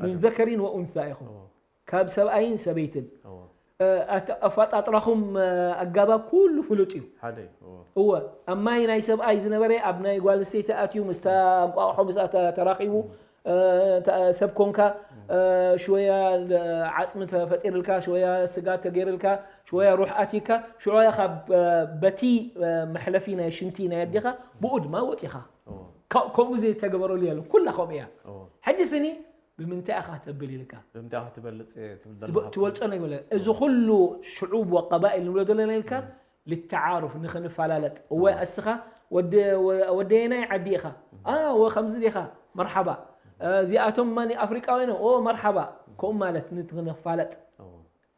ምን ዘከሪን ወኡንሳ ኢኹም ካብ ሰብኣይን ሰበይትን ኣፈጣጥራኹም ኣጋባብ ኩሉ ፍሉጥ እዩ እወ ኣብ ማይ ናይ ሰብኣይ ዝነበረ ኣብ ናይ ጓል ኣንስተይቲ ኣትዩ ምስታ እንቋቑሖ ምስኣ ተራኺቡ ሰብ ኮንካ ሽወያ ዓፅሚ ተፈጢርልካ ሽወያ ስጋ ተገይርልካ ሽወያ ሩሕ ኣትይካ ሽወያ ካብ በቲ መሕለፊ ናይ ሽንቲ ናይ ኣዴኻ ብኡ ድማ ወፂኻ ከምኡ ዘይተገበረሉ የለን ኩላ ከምኡ እያ ሕጂ ስኒ ብምንታይ ኢኻ ተብል ኢልካ ብምንታይ ኢኻ ትበልፅ ትብል ዘለኻ ትበልፆ ነገር የለን እዚ ኩሉ ሽዑብ ወቀባኢል ንብሎ ዘለና ኢልካ ልተዓሩፍ ንኽንፈላለጥ እወ እስኻ ወደየናይ ዓዲ ኢኻ ወ ከምዚ ዲኻ መርሓባ እዚኣቶም ማኒ ኣፍሪቃውያን ኦ መርሓባ ከምኡ ማለት ንኽንፋለጥ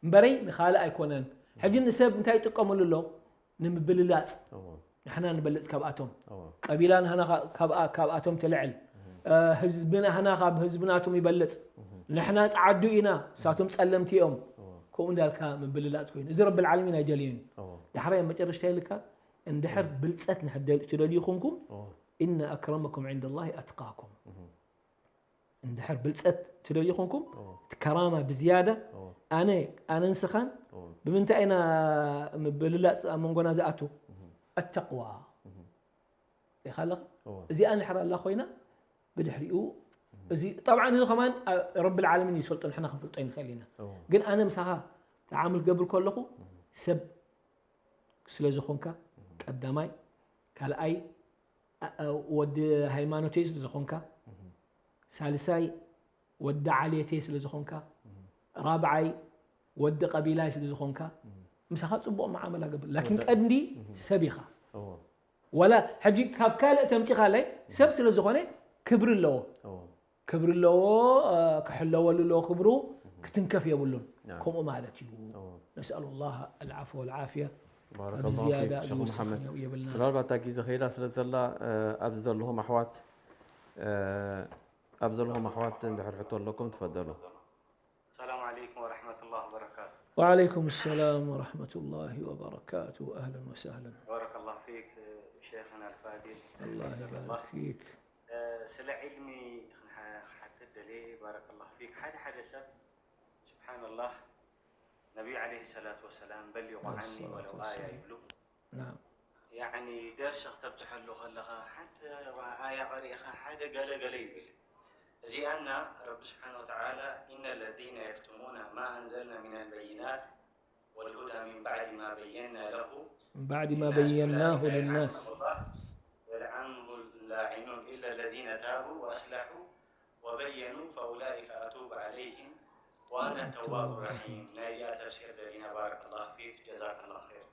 እምበረይ ንኻልእ ኣይኮነን ሕጂ ንሰብ እንታይ ይጥቀመሉ ኣሎ ንምብልላፅ ንሕና ንበልፅ ካብኣቶም ቀቢላ ናህና ካብኣቶም ትልዕል ህዝቢ ናህና ካብ ህዝቢ ናቶም ይበልፅ ንሕና ፀዓዱ ኢና እሳቶም ፀለምቲ እዮም ከምኡ እንዳልካ ምብልላፅ ኮይኑ እዚ ረቢ ልዓለሚን ኣይደልዮን ዳሕራይ መጨረሽታ ኢልካ እንድሕር ብልፀት ትደልዩ ኮንኩም إن أكرمكم عند الله أتقاكم እንድሕር ብልፀት ትደልዩ ኮንኩም እቲ ከራማ ብዝያዳ ኣነ ኣነ ንስኻን ብምንታይ ኢና ምብልላፅ ኣብ መንጎና ዝኣቱ التقوى ሪኻ ኣለኻ እዚኣ እንድሕር ኣላ ኮይና ብድሕሪኡ እዚ طبعا እዚ ከማን ረቢ العالمين እዩ ዝፈልጦ ንሕና ክንፈልጦ ይንኽእል ኢና ግን ኣነ ምሳኻ ተዓምል ገብር ከለኹ ሰብ ስለ ዝኾንካ ቀዳማይ ካልኣይ ወዲ ሃይማኖተይ ስለ ዝኾንካ ሳልሳይ ወዲ ዓሌተይ ስለ ዝኾንካ ራብዓይ ወዲ ቀቢላይ ስለ ዝኾንካ ምሳኻ ፅቡቕ መዓመላ ገብር ላኪን ቀንዲ ሰብ ኢኻ ወላ ሕጂ ካብ ካልእ ተምፂኻለይ ሰብ ስለ ዝኾነ ክብሪ ኣለዎ ክብሪ ኣለዎ ክሕለወሉ ኣለዎ ክብሩ ክትንከፍ የብሉን ከምኡ ማለት እዩ نسأل الله العفو والعافية ባረከላሁ ፊክ ሸኽ መሓመድ ምናልባት እታ ግዜ ከይዳ ስለ ዘላ ኣብዚ ዘለኹም ኣሕዋት ኣብ ዘለኹም ኣሕዋት እንድሕር ሕቶ ኣለኩም ትፈደሉ السلام عليكم ورحمة الله وبركاته وعليكم السلام ورحمة الله وبركاته أهلا وسهلا بارك الله فيك شيخنا الفاضل الله يبارك فيك ስለ ዕልሚ ክሓትት ደልየ ባረከላሁ ፊክ ሓደ ሓደ ሰብ ስብሓንላህ ነቢዩ ዓለይሂ ሰላቱ ወሰላም በሊቁ ዓኒ ወለው ኣያ ይብሉ ያዕኒ ደርሲ ክተብዝሐሉ ከለኻ ሓንቲ ኣያ ቀሪእኻ ሓደ ገለ ገለ ይብል እዚኣና ረቢ ስብሓን ወተዓላ إن الذين يكتمون ما أنزلنا من البينات والهدى من بعد ما بينا له من بعد ما بيناه للناس يلعنهم اللاعنون إلا الذين تابوا وأصلحوا وبينوا فأولئك أتوب عليهم وأنا التواب الرحيم ናይዚኣ ተፍሲር ደሊና بارك الله فيك جزاك الله خير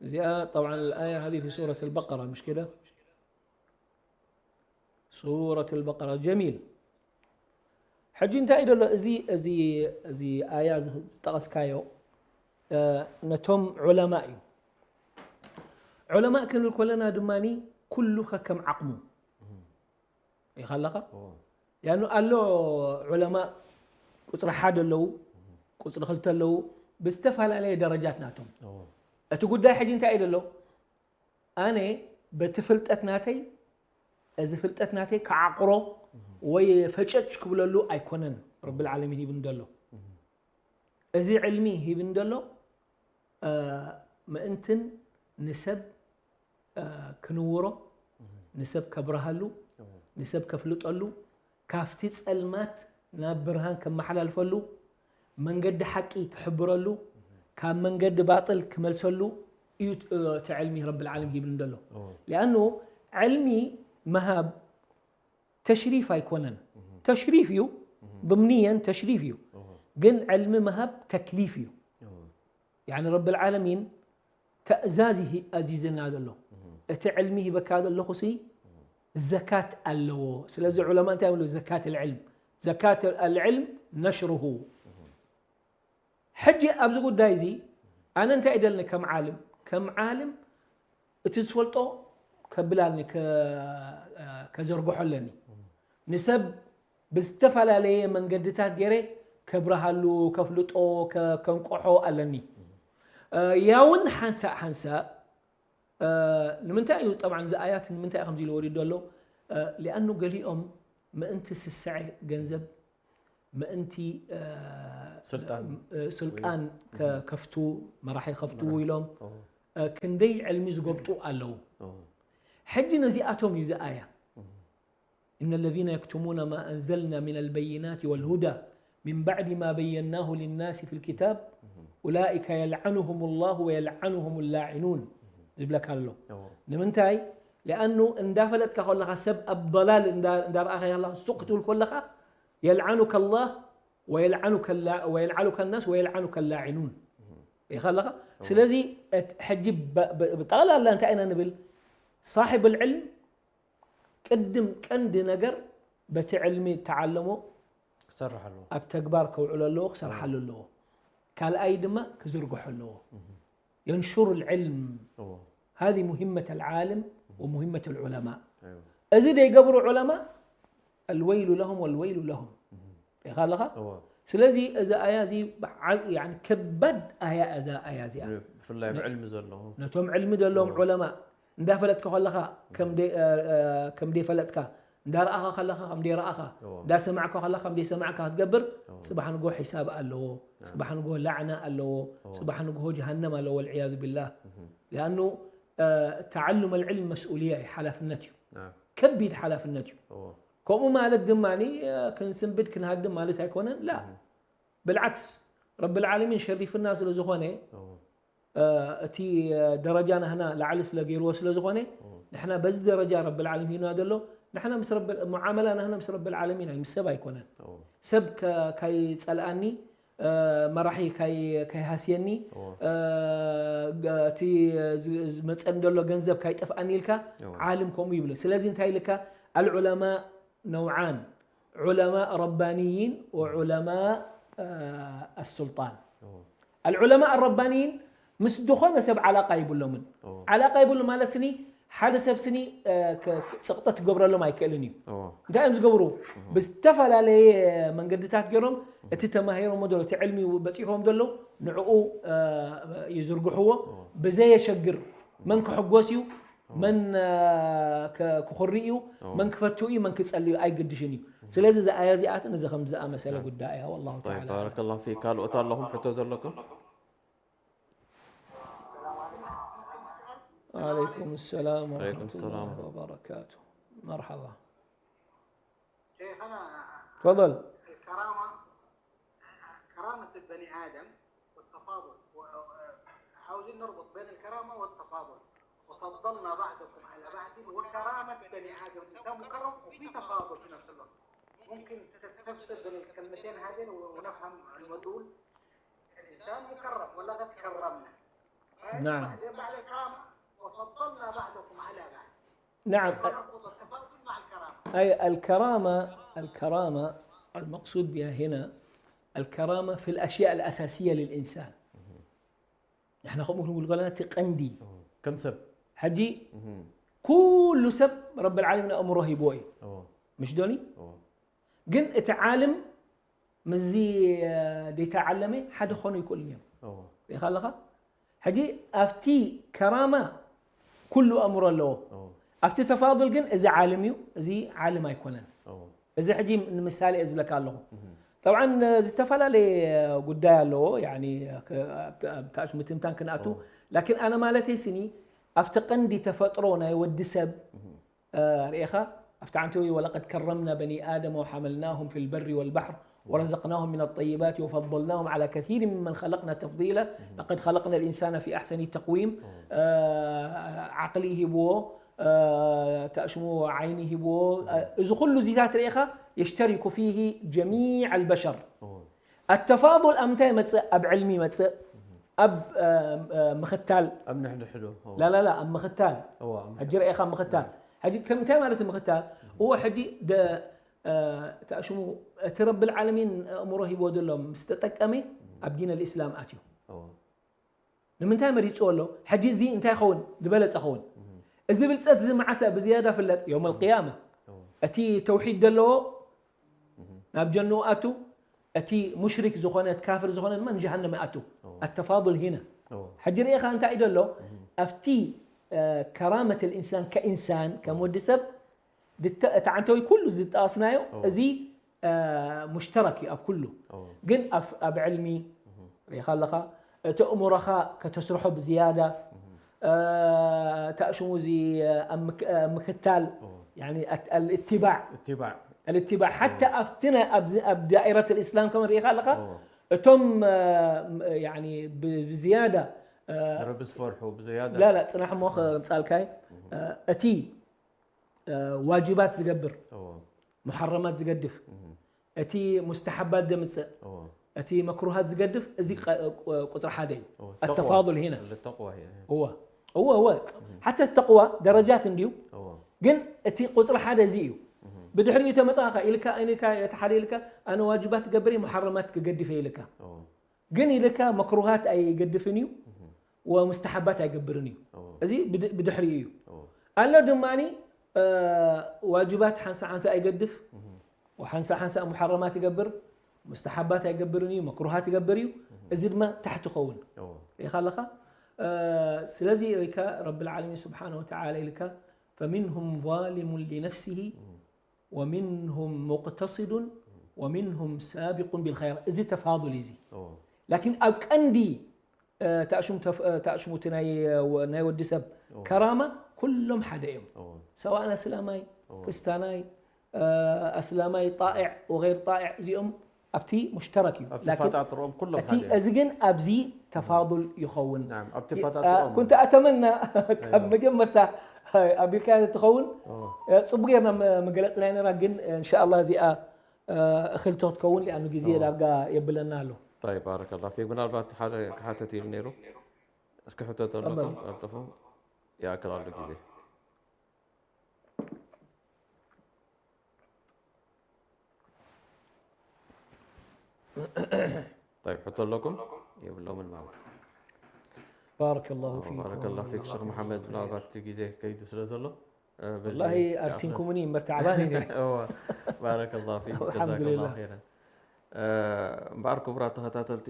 እዚኣ طبعا الآية هذه في سورة البقرة مش كده؟ ሱረት ኣልበቀራ። ጀሚል። ሕጂ እንታይ እዩ ዘሎ? እዚ፣ እዚ፣ እዚ ኣያ ዝጠቐስካዮ፣ እ፣ ነቶም ዑለማ እዩ። ዑለማ ክንብል ከለና ድማ ኩሉ ከከም ዓቕሙ ኢኻ ኣለኻ። እዎ። ያኑ ኣሎ ዑለማ ቁፅሪ ሓደ ኣለዉ፣ ቁፅሪ ክልተ ኣለዉ፣ ብዝተፈላለየ ደረጃት ናቶም። እዎ። እቲ ጉዳይ ሕጂ እንታይ እዩ ዘሎ? ኣነ በቲ ፍልጠት ናተይ፣ እዚ ፍልጠት ናተይ ክዓቕሮ ወይ ፈጨጭ ክብለሉ ኣይኮነን ረብል ዓለሚን ሂብኒ ዘሎ። እዚ ዕልሚ ሂብኒ ዘሎ፣ እ፣ ምእንትን ንሰብ፣ እ፣ ክንውሮ፣ ንሰብ ከብርሃሉ፣ ንሰብ ከፍልጠሉ፣ ካብቲ ጸልማት ናብ ብርሃን ከመሓላልፈሉ፣ መንገዲ ሓቂ ክሕብረሉ፣ ካብ መንገዲ ባጥል ክመልሰሉ እዩ፣ እ፣ እቲ ዕልሚ ረብል ዓለሚን ሂብኒ ዘሎ። እዎ። ሊኣኑ ዕልሚ ምሃብ ተሽሪፍ ኣይኮነን። ተሽሪፍ እዩ፣ ضمنيا ተሽሪፍ እዩ። እዎ። ግን ዕልሚ ምሃብ ተክሊፍ እዩ። እዎ። ያኒ ረብል ዓለሚን ተእዛዝ ይሂ-፣ ኣዚዝና ዘሎ። እቲ ዕልሚ ሂበካ ዘለኹ ሲ ዘካት ኣለዎ። ስለዚ ዑለማ እንታይ ይብሉ? ዘካት ኣልዕልም። ዘካት ኣልዕልም ነሽሩሁ። ሕጂ ኣብዚ ጉዳይ እዚ ኣነ እንታይ ይደልኒ ከም ዓልም? ከም ዓልም እቲ ዝፈልጦ ከብል ኣለኒ፣ ከ-፣ ከዘርግሖ ኣለኒ። ንሰብ ብዝተፈላለየ መንገድታት ገይረ ከብርሃሉ፣ ከፍልጦ፣ ከ-፣ ከንቅሖ ኣለኒ። እ፣ ያውን ሓንሳእ ሓንሳእ፣ እ፣ ንምንታይ እዩ ጠብዓን እዚ ኣያት ንምንታይ እዩ ከምዚ ኢሉ ወሪዱ ዘሎ? እ፣ ሊኣኑ ገሊኦም ምእንቲ ስስዐ ገንዘብ፣ ምእንቲ፣ እ፣ ስልጣን። እ፣ ስልጣን ወይ ከ-፣ ከፍቱ፣ መራሒ ከፍቱ መራሒ። ኢሎም፣ ኦ። እ፣ ክንደይ ዕልሚ ዝጎብጡ ኣለዉ። ኦ። ሕጂ ነዚኣቶም እዩ እዚ ኣያ። إن الذين يكتمون ما أنزلنا من البينات والهدى من بعد ما بيناه للناس في الكتاب أولئك يلعنهم الله ويلعنهم اللاعنون ዝብለካ ኣሎ። እዎ። ንምንታይ? ሊኣኑ እንዳፈለጥካ ከለኻ ሰብ ኣብ ضلال እንዳ-፣ እንዳረኣኻ ከለኻ ሱቕ ክትብል ከለኻ يلعنك الله ويلعنك اللا-، ويلعنك الناس ويلعنك اللاعنون ኢኻ ኣለኻ። እዎ። ስለዚ እት-፣ ሕጂ ብ-፣ ብ-፣ ብጠቕላላ እንታይ ኢና ንብል? صاحب العلم ቅድም ቀንዲ ነገር በቲ ዕልሚ እተዓለሞ ክሰርሕ ኣለዎ። ኣብ ተግባር ከውዕሎ ኣለዎ፣ ክሰርሓሉ ኣለዎ። ካልኣይ ድማ ክዝርግሖ ኣለዎ። ينشر العلم. እዎ። هذه مهمة العالم ومهمة العلماء. ኣይዋ። እዚ ዘይገብሩ ዑለማ الويل لهم والويل لهم. ኢኻ ኣለኻ? እዎ። ስለዚ እዚ ኣያ እዚ ብዓ-፣ ያኒ ከባድ ኣያ እዛ ኣያ እዚኣ። ብፍላይ ነ-፣ ብዕልሚ ዘለዉ። ነቶም ዕልሚ ዘለዎም እዎ። ዑለማ እንዳፈለጥካ ከለኻ ከም እዎ። ደይ-፣ እ፣ እ፣ ከም ደይፈለጥካ፣ እንዳረኣኻ ከለኻ ከም ደይረኣኻ፣ እዎ። እንዳሰማዕካ ከለኻ ከም ደይሰማዕካ ክትገብር እዎ። ጽባሕ ንግሆ ሒሳብ ኣለዎ። ናም። ጽባሕ ንግሆ ላዕና ኣለዎ። እዎ። ጽባሕ ንግሆ ጀሃነም ኣለዎ ወልዕያዙ ቢላህ። እህ። ሊኣኑ፣ እ፣ ተዓሉም ኣልዕልም መስኡልያ እዩ፣ ሓላፍነት እዩ። ናም። ከቢድ ሓላፍነት እዩ። እዎ። ከምኡ ማለት ድማ፣ እ፣ ክንስንብድ ክንሃድም ማለት ኣይኮነን። ላ። እህ። ብልዓክስ፣ ረብል ዓለሚን ሸሪፍና ስለ ዝኾነ፣ እዎ። እ፣ እቲ፣ እ፣ ደረጃ ናህና ላዕሊ ስለ ገይርዎ ስለ ዝኾነ፣ እዎ። ንሕና በዚ ደረጃ ረብል ዓለሚን ሂብና ዘሎ፣ ንሕና ምስ ረብል፣ ሙዓመላ ናህና ምስ ረብል ዓለሚን ኣይ፣ ምስ ሰብ ኣይኮነን። እዎ። ሰብ ከ-፣ ካይጸልኣኒ፣ እ፣ መራሒ ካይ-፣ ካይሃስየኒ፣ እዎ። እ፣ ገ-፣ እቲ ዝ-፣ ዝመጸኒ ዘሎ ገንዘብ ካይጠፍኣኒ ኢልካ፣ እዎ። ዓልም ከምኡ ይብሎ። ስለዚ እንታይ ኢልካ? ኣልዑለማ ነውዓን፣ ዑለማእ ረባንይን ወዑለማእ፣ እ፣ ኣሱልጣን። እዎ። ኣልዑለማእ ኣረባንይን ምስ ዝኾነ ሰብ ዓላቃ ይብሎምን። እዎ። ዓላቃ ይብሉ ማለት ስኒ፣ ሓደ ሰብ ስኒ፣ እ፣ ከ-፣ ጸቕጠት ክገብረሎም ኣይክእልን እዩ። እዎ። እንታይ እዮም ዝገብሩ? እዎ። ብዝተፈላለየ መንገድታት ገይሮም እቲ ተማሂሮሞ ዘሎ፣ እቲ ዕልሚ በጺሖም ዘሎ ንዕኡ፣ እ፣ ይዝርግሕዎ። እዎ። ብዘየሸግር መን ክሕጎስ እዩ? መን፣ እ፣ ከ-፣ ክኹሪ እዩ? እዎ። መን ክፈቱ እዩ? መን ክጸሊ እዩ? ኣይግድሽን እዩ። እህ። ስለዚ እዛ ኣያ እዚኣትን እዚ ከም ዝኣመሰለ ናም። ጉዳይ እያ። ወላሁ ጠይብ፣ ተዓላ ኣዕለም። ባረከላሁ ፊክ። ካልኦት ኣለኹም ሕቶ ዘለኩም? ዓለይኩም ሰላም ዓለይኩም ወረሕመቱላሂ ሰላም። ወበረካቱ። መርሓባ። شيخنا، تفضل. الكرامة، كرامة البني آدم والتفاضل. و-، عاوزين نربط بين الكرامة والتفاضل. وفضلنا بعضكم على بعض وكرامة بني آدم. الإنسان مكرم وفي تفاضل في نفس الوقت. ممكن ت-، تفصل بين الكلمتين هذين و-، ونفهم المدلول؟ الإنسان مكرم ولا قد كرمنا؟ نعم. بعدين بعد الكرامة، وفضلنا بعضكم على بعض. نعم. كيف نربط التفاضل مع الكرامة؟ أي الكرامة، الكرامة المقصود بها هنا الكرامة في الأشياء الأساسية للإنسان. نحن خمول نقول لنا تقندي. ከም ሰብ حجي كل سب رب العالمين أمره هي بوي. مش دوني؟ اه ግን እቲ ዓልም ምስዚ ደይታ ዓለመ ሓደ ኾኑ ይክእልን እዮም اه ሪኻ ኣለኻ ሕጂ ኣብቲ ከራማ ኩሉ ኣእምሮ ኣለዎ اه ኣብቲ ተፋضል ግን እዚ ዓልም እዩ እዚ ዓልም ኣይኮነን اه እዚ ሕጂ ንምሳሌ እየ ዝብለካ ኣለኹ طبعا ዝተፈላለየ ጉዳይ ኣለዎ يعني ኣብታሽ ምትንታን ክንኣቱ لكن ኣነ ማለተይ ስኒ ኣብቲ ቀንዲ ተፈጥሮ ናይ ወዲ ሰብ ርኢኻ ኣብቲ ዓንተዊ ولقد كرمنا بني آدم وحملناهم في البر والبحر ورزقناهم من الطيبات وفضلناهم على كثير ممن خلقنا تفضيلا لقد خلقنا الإنسان في أحسن تقويم ዓቕሊ ሂብዎ ተእሽሙ ዓይኒ ሂብዎ እዚ ኩሉ ዚታት ርኢኻ يشترك فيه جميع البشر التفاضل ኣብ ምንታይ ይመፅእ ኣብ ዕልሚ ይመፅእ ኣብ ምኽታል ኣብ ንሕድሕዶ لا لا لا ኣብ ምኽታል እዋ ሕጂ ርኢኻ ምኽታል ሕጂ ከምንታይ ማለት ምኽታል እዎ ሕጂ ተእሽሙ እቲ ረብል ዓለሚን ኣእምሮ ሂቦ ዘሎ ምስ ተጠቀመ ኣብ ዲን الإسلام ኣትዩ እዋ ንምንታይ መሪፅዎ ኣሎ ሕጂ እዚ እንታይ ይኸውን ዝበለፀ ኸውን እዚ ብልፀት እዚ መዓሰ ብዝያዳ ፍለጥ يوم القيامة እዋ እቲ ተውሒድ ዘለዎ ናብ ጀንኡ ኣቱ እቲ ሙሽሪክ ዝኾነ እቲ ካፍር ዝኾነ ድማ ንጀሃነም ኣቱ التفاضل هنا እዋ ሕጂ ርኢኻ እንታይ እዩ ዘሎ ኣብቲ ከራመት الإنسان كإنسان ከም ወዲ ሰብ ድተ- እቲ ዓንተዊ ኩሉ ዝጠቐስናዮ እዎ። እዚ ሙሽተረክ እዩ ኣብ ኩሉ እዋ ግን ኣብ ኣብ ዕልሚ ርኢኻ ኣለኻ እቲ እምሮኻ ከተስርሖ ብዝያዳ ተእሽሙ እዚ ኣብ ምክ- ኣብ ምክታል እዋ يعني الت- الاتباع اتباع الاتباع حتى ኣብቲ ናይ ኣብዚ ኣብ دائرة الإسلام ከም ርኢኻ ኣለኻ እዋ እቶም يعني ብ- ብዝያዳ ረቢ ዝፈርሑ ብዝያዳ لا لا ፅናሕ እሞ ከምፃልካይ እቲ ዋጅባት ዝገብር እዋ ሙሓረማት ዝገድፍ እቲ ሙስተሓባት ዘምፅእ እዋ እቲ መክሩሃት ዝገድፍ እዚ ቀ- ቁ- ቁፅሪ ሓደ እዩ እዋ التفاضل هنا التقوى هي እወ እወ እወ ሓተ ተቕዋ ደረጃት እንድዩ እዋ ግን እቲ ቁፅሪ ሓደ እዚ እዩ ብድሕሪኡ ተመፃኻ ኢልካ ኢልካ እቲ ሓደ ኢልካ ኣነ ዋጅባት ክገብር እየ ሙሓረማት ክገድፍ እየ ኢልካ እዋ ግን ኢልካ መክሩሃት ኣይገድፍን እዩ ወሙስተሓባት ኣይገብርን እዩ እዋ እዚ ብድ- ብድሕሪኡ እዩ እዋ ኣሎ ድማ ዋጅባት ሓንሳ ሓንሳ ኣይገድፍ ሓንሳ ሓንሳ ሙሓረማት ይገብር ሙስተሓባት ኣይገብርን እዩ መክሩሃት ይገብር እዩ እዚ ድማ ታሕቲ ኸውን እዋ ርኢኻ ኣለኻ ስለዚ ርኢካ ረቢ ልዓለሚን ስብሓን ወተዓላ ኢልካ فمنهم ظالم لنفسه ومنهم مقتصد ومنهم سابق بالخيرات እዚ ተፋضል እዩ እዚ እዋ ላኪን ኣብ ቀንዲ ተእሽሙ ተፍ- ተእሽሙ እቲ ናይ ናይ ወዲ ሰብ ከራማ ኩሎም ሓደ እዮም እዋ سواء ኣስላማይ ክስታናይ ኣስላማይ ጣዕ ወغير ጣዕ እዚኦም ኣብቲ ሙሽተረክ እዩ ኣብቲ ላኪን ፈጣጥሮኦም ኩሎም እቲ ሓደ እዮም። እዚ ግን ኣብዚ ተፋضል ይኸውን ናም ኣብቲ ፈጣጥሮኦም ኩንተ ኣተመና ካብ መጀመርታ ኣቢልካ ትኸውን እዋ ፅቡቅ ጌርና መ- መገለፅና ኢና ግን እንሻ ኣላ እዚኣ እኽልቶ ክትከውን ሊኣኑ ግዜ ዳርጋ የብለና ኣሎ طيب بارك الله فيك ምናልባት ሓደ ክሓተት ኢሉ ነይሩ እስኪ ሕተት ኣለኩም ቀልጥፉ ይኣክል ኣሎ ግዜ طيب ሕቶ ኣለኩም የብሎምን ማለት بارك الله فيك بارك الله فيك شيخ محمد ምናልባት እቲ ግዜ ከይዱ ስለ ዘሎ والله ኣርሲንኩምኒ እምበር ተዓባኒ እዋ بارك الله فيك الحمد جزاك الله لله. خيرا እምበኣር ክቡራት ተኸታተልቲ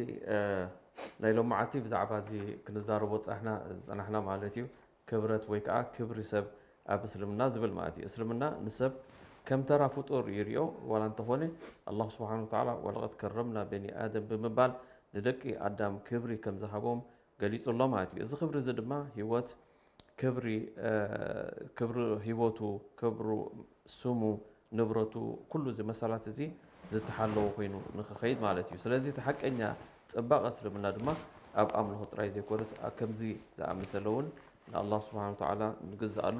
ናይ ሎማዓቲ ብዛዕባ እዚ ክንዛረቦ ዝፀናሕና ዝፀናሕና ማለት እዩ ክብረት ወይ ከዓ ክብሪ ሰብ ኣብ እስልምና ዝብል ማለት እዩ እስልምና ንሰብ ከም ተራ ፍጡር ይሪኦ ዋላ እንተኾነ ኣላህ ስብሓን ወተዓላ ወለቀድ ከረምና በኒ ኣደም ብምባል ንደቂ ኣዳም ክብሪ ከም ዝሃቦም ገሊፁ ኣሎ ማለት እዩ እዚ ክብሪ እዚ ድማ ህይወት ክብሪ ክብሪ ህይወቱ ክብሩ ስሙ ንብረቱ ኩሉ እዚ መሰላት እዚ ዝተሓለወ ኮይኑ ንክኸይድ ማለት እዩ ስለዚ እቲ ሓቀኛ ፅባቐ እስልምና ድማ ኣብ ኣምልኾ ጥራይ ዘይኮነስ ኣብ ከምዚ ዝኣመሰለ እውን ንኣላህ ስብሓን ወተዓላ ንግዝኣሉ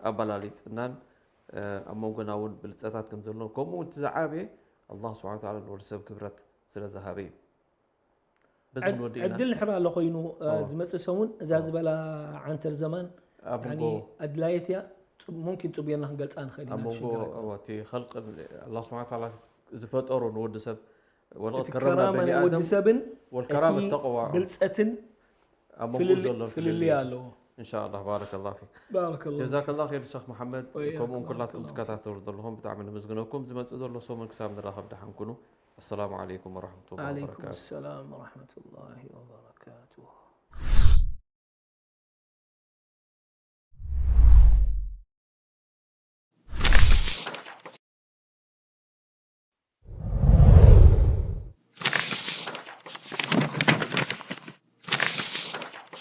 ኣበላሊፅናን ኣብ መንጎና እውን ብልፀታት ከም ዘሎ ከምኡ እውን እቲ ዝዓበየ ኣላህ ስብሓን ወተዓላ ንወዲ ሰብ ክብረት ስለ ዝሃበ እዩ በዚ ክንወዲ ኢና ዕድል ንሕር ኣሎ ኮይኑ ዝመፅእ ሰሙን እዛ ዝበላ ዓንተር ዘማን ኣብ መንጎ ኣድላየት እያ ሙምኪን ጽቡየልና ክንገልጻ ንኽእል ኣብ ኢና መንጎ ሽግር ኣይኮነን። እቲ ኸልቂ ኣላ ስብሓን ታላ ዝፈጠሩ ንወዲ ሰብ ወለቐት እቲ ከረምና ክራማ ናይ በኒኣደም ወዲ ሰብን ወልከራም እቲ ተቕዋ ብልጸትን ኣብ መንጎ ፍልል- ዘሎ ፍልልይ ኣለዎ እንሻላ ባረከላ ፊክ ባረከላ ጀዛከላ ር ሸክ መሓመድ ወያኩም ከምኡ እውን ኩላትኩም ባረከላሁ ትከታተሉ ዘለኹም ብጣዕሚ ንምስግነኩም ዝመፅእ ዘሎ ሰሙን ክሳብ ንራኸብ ደሓን ኩኑ ኣሰላሙ ዓለይኩም ወረሕመቱላ عليكم ወበረካቱ السلام ورحمة الله وبركاته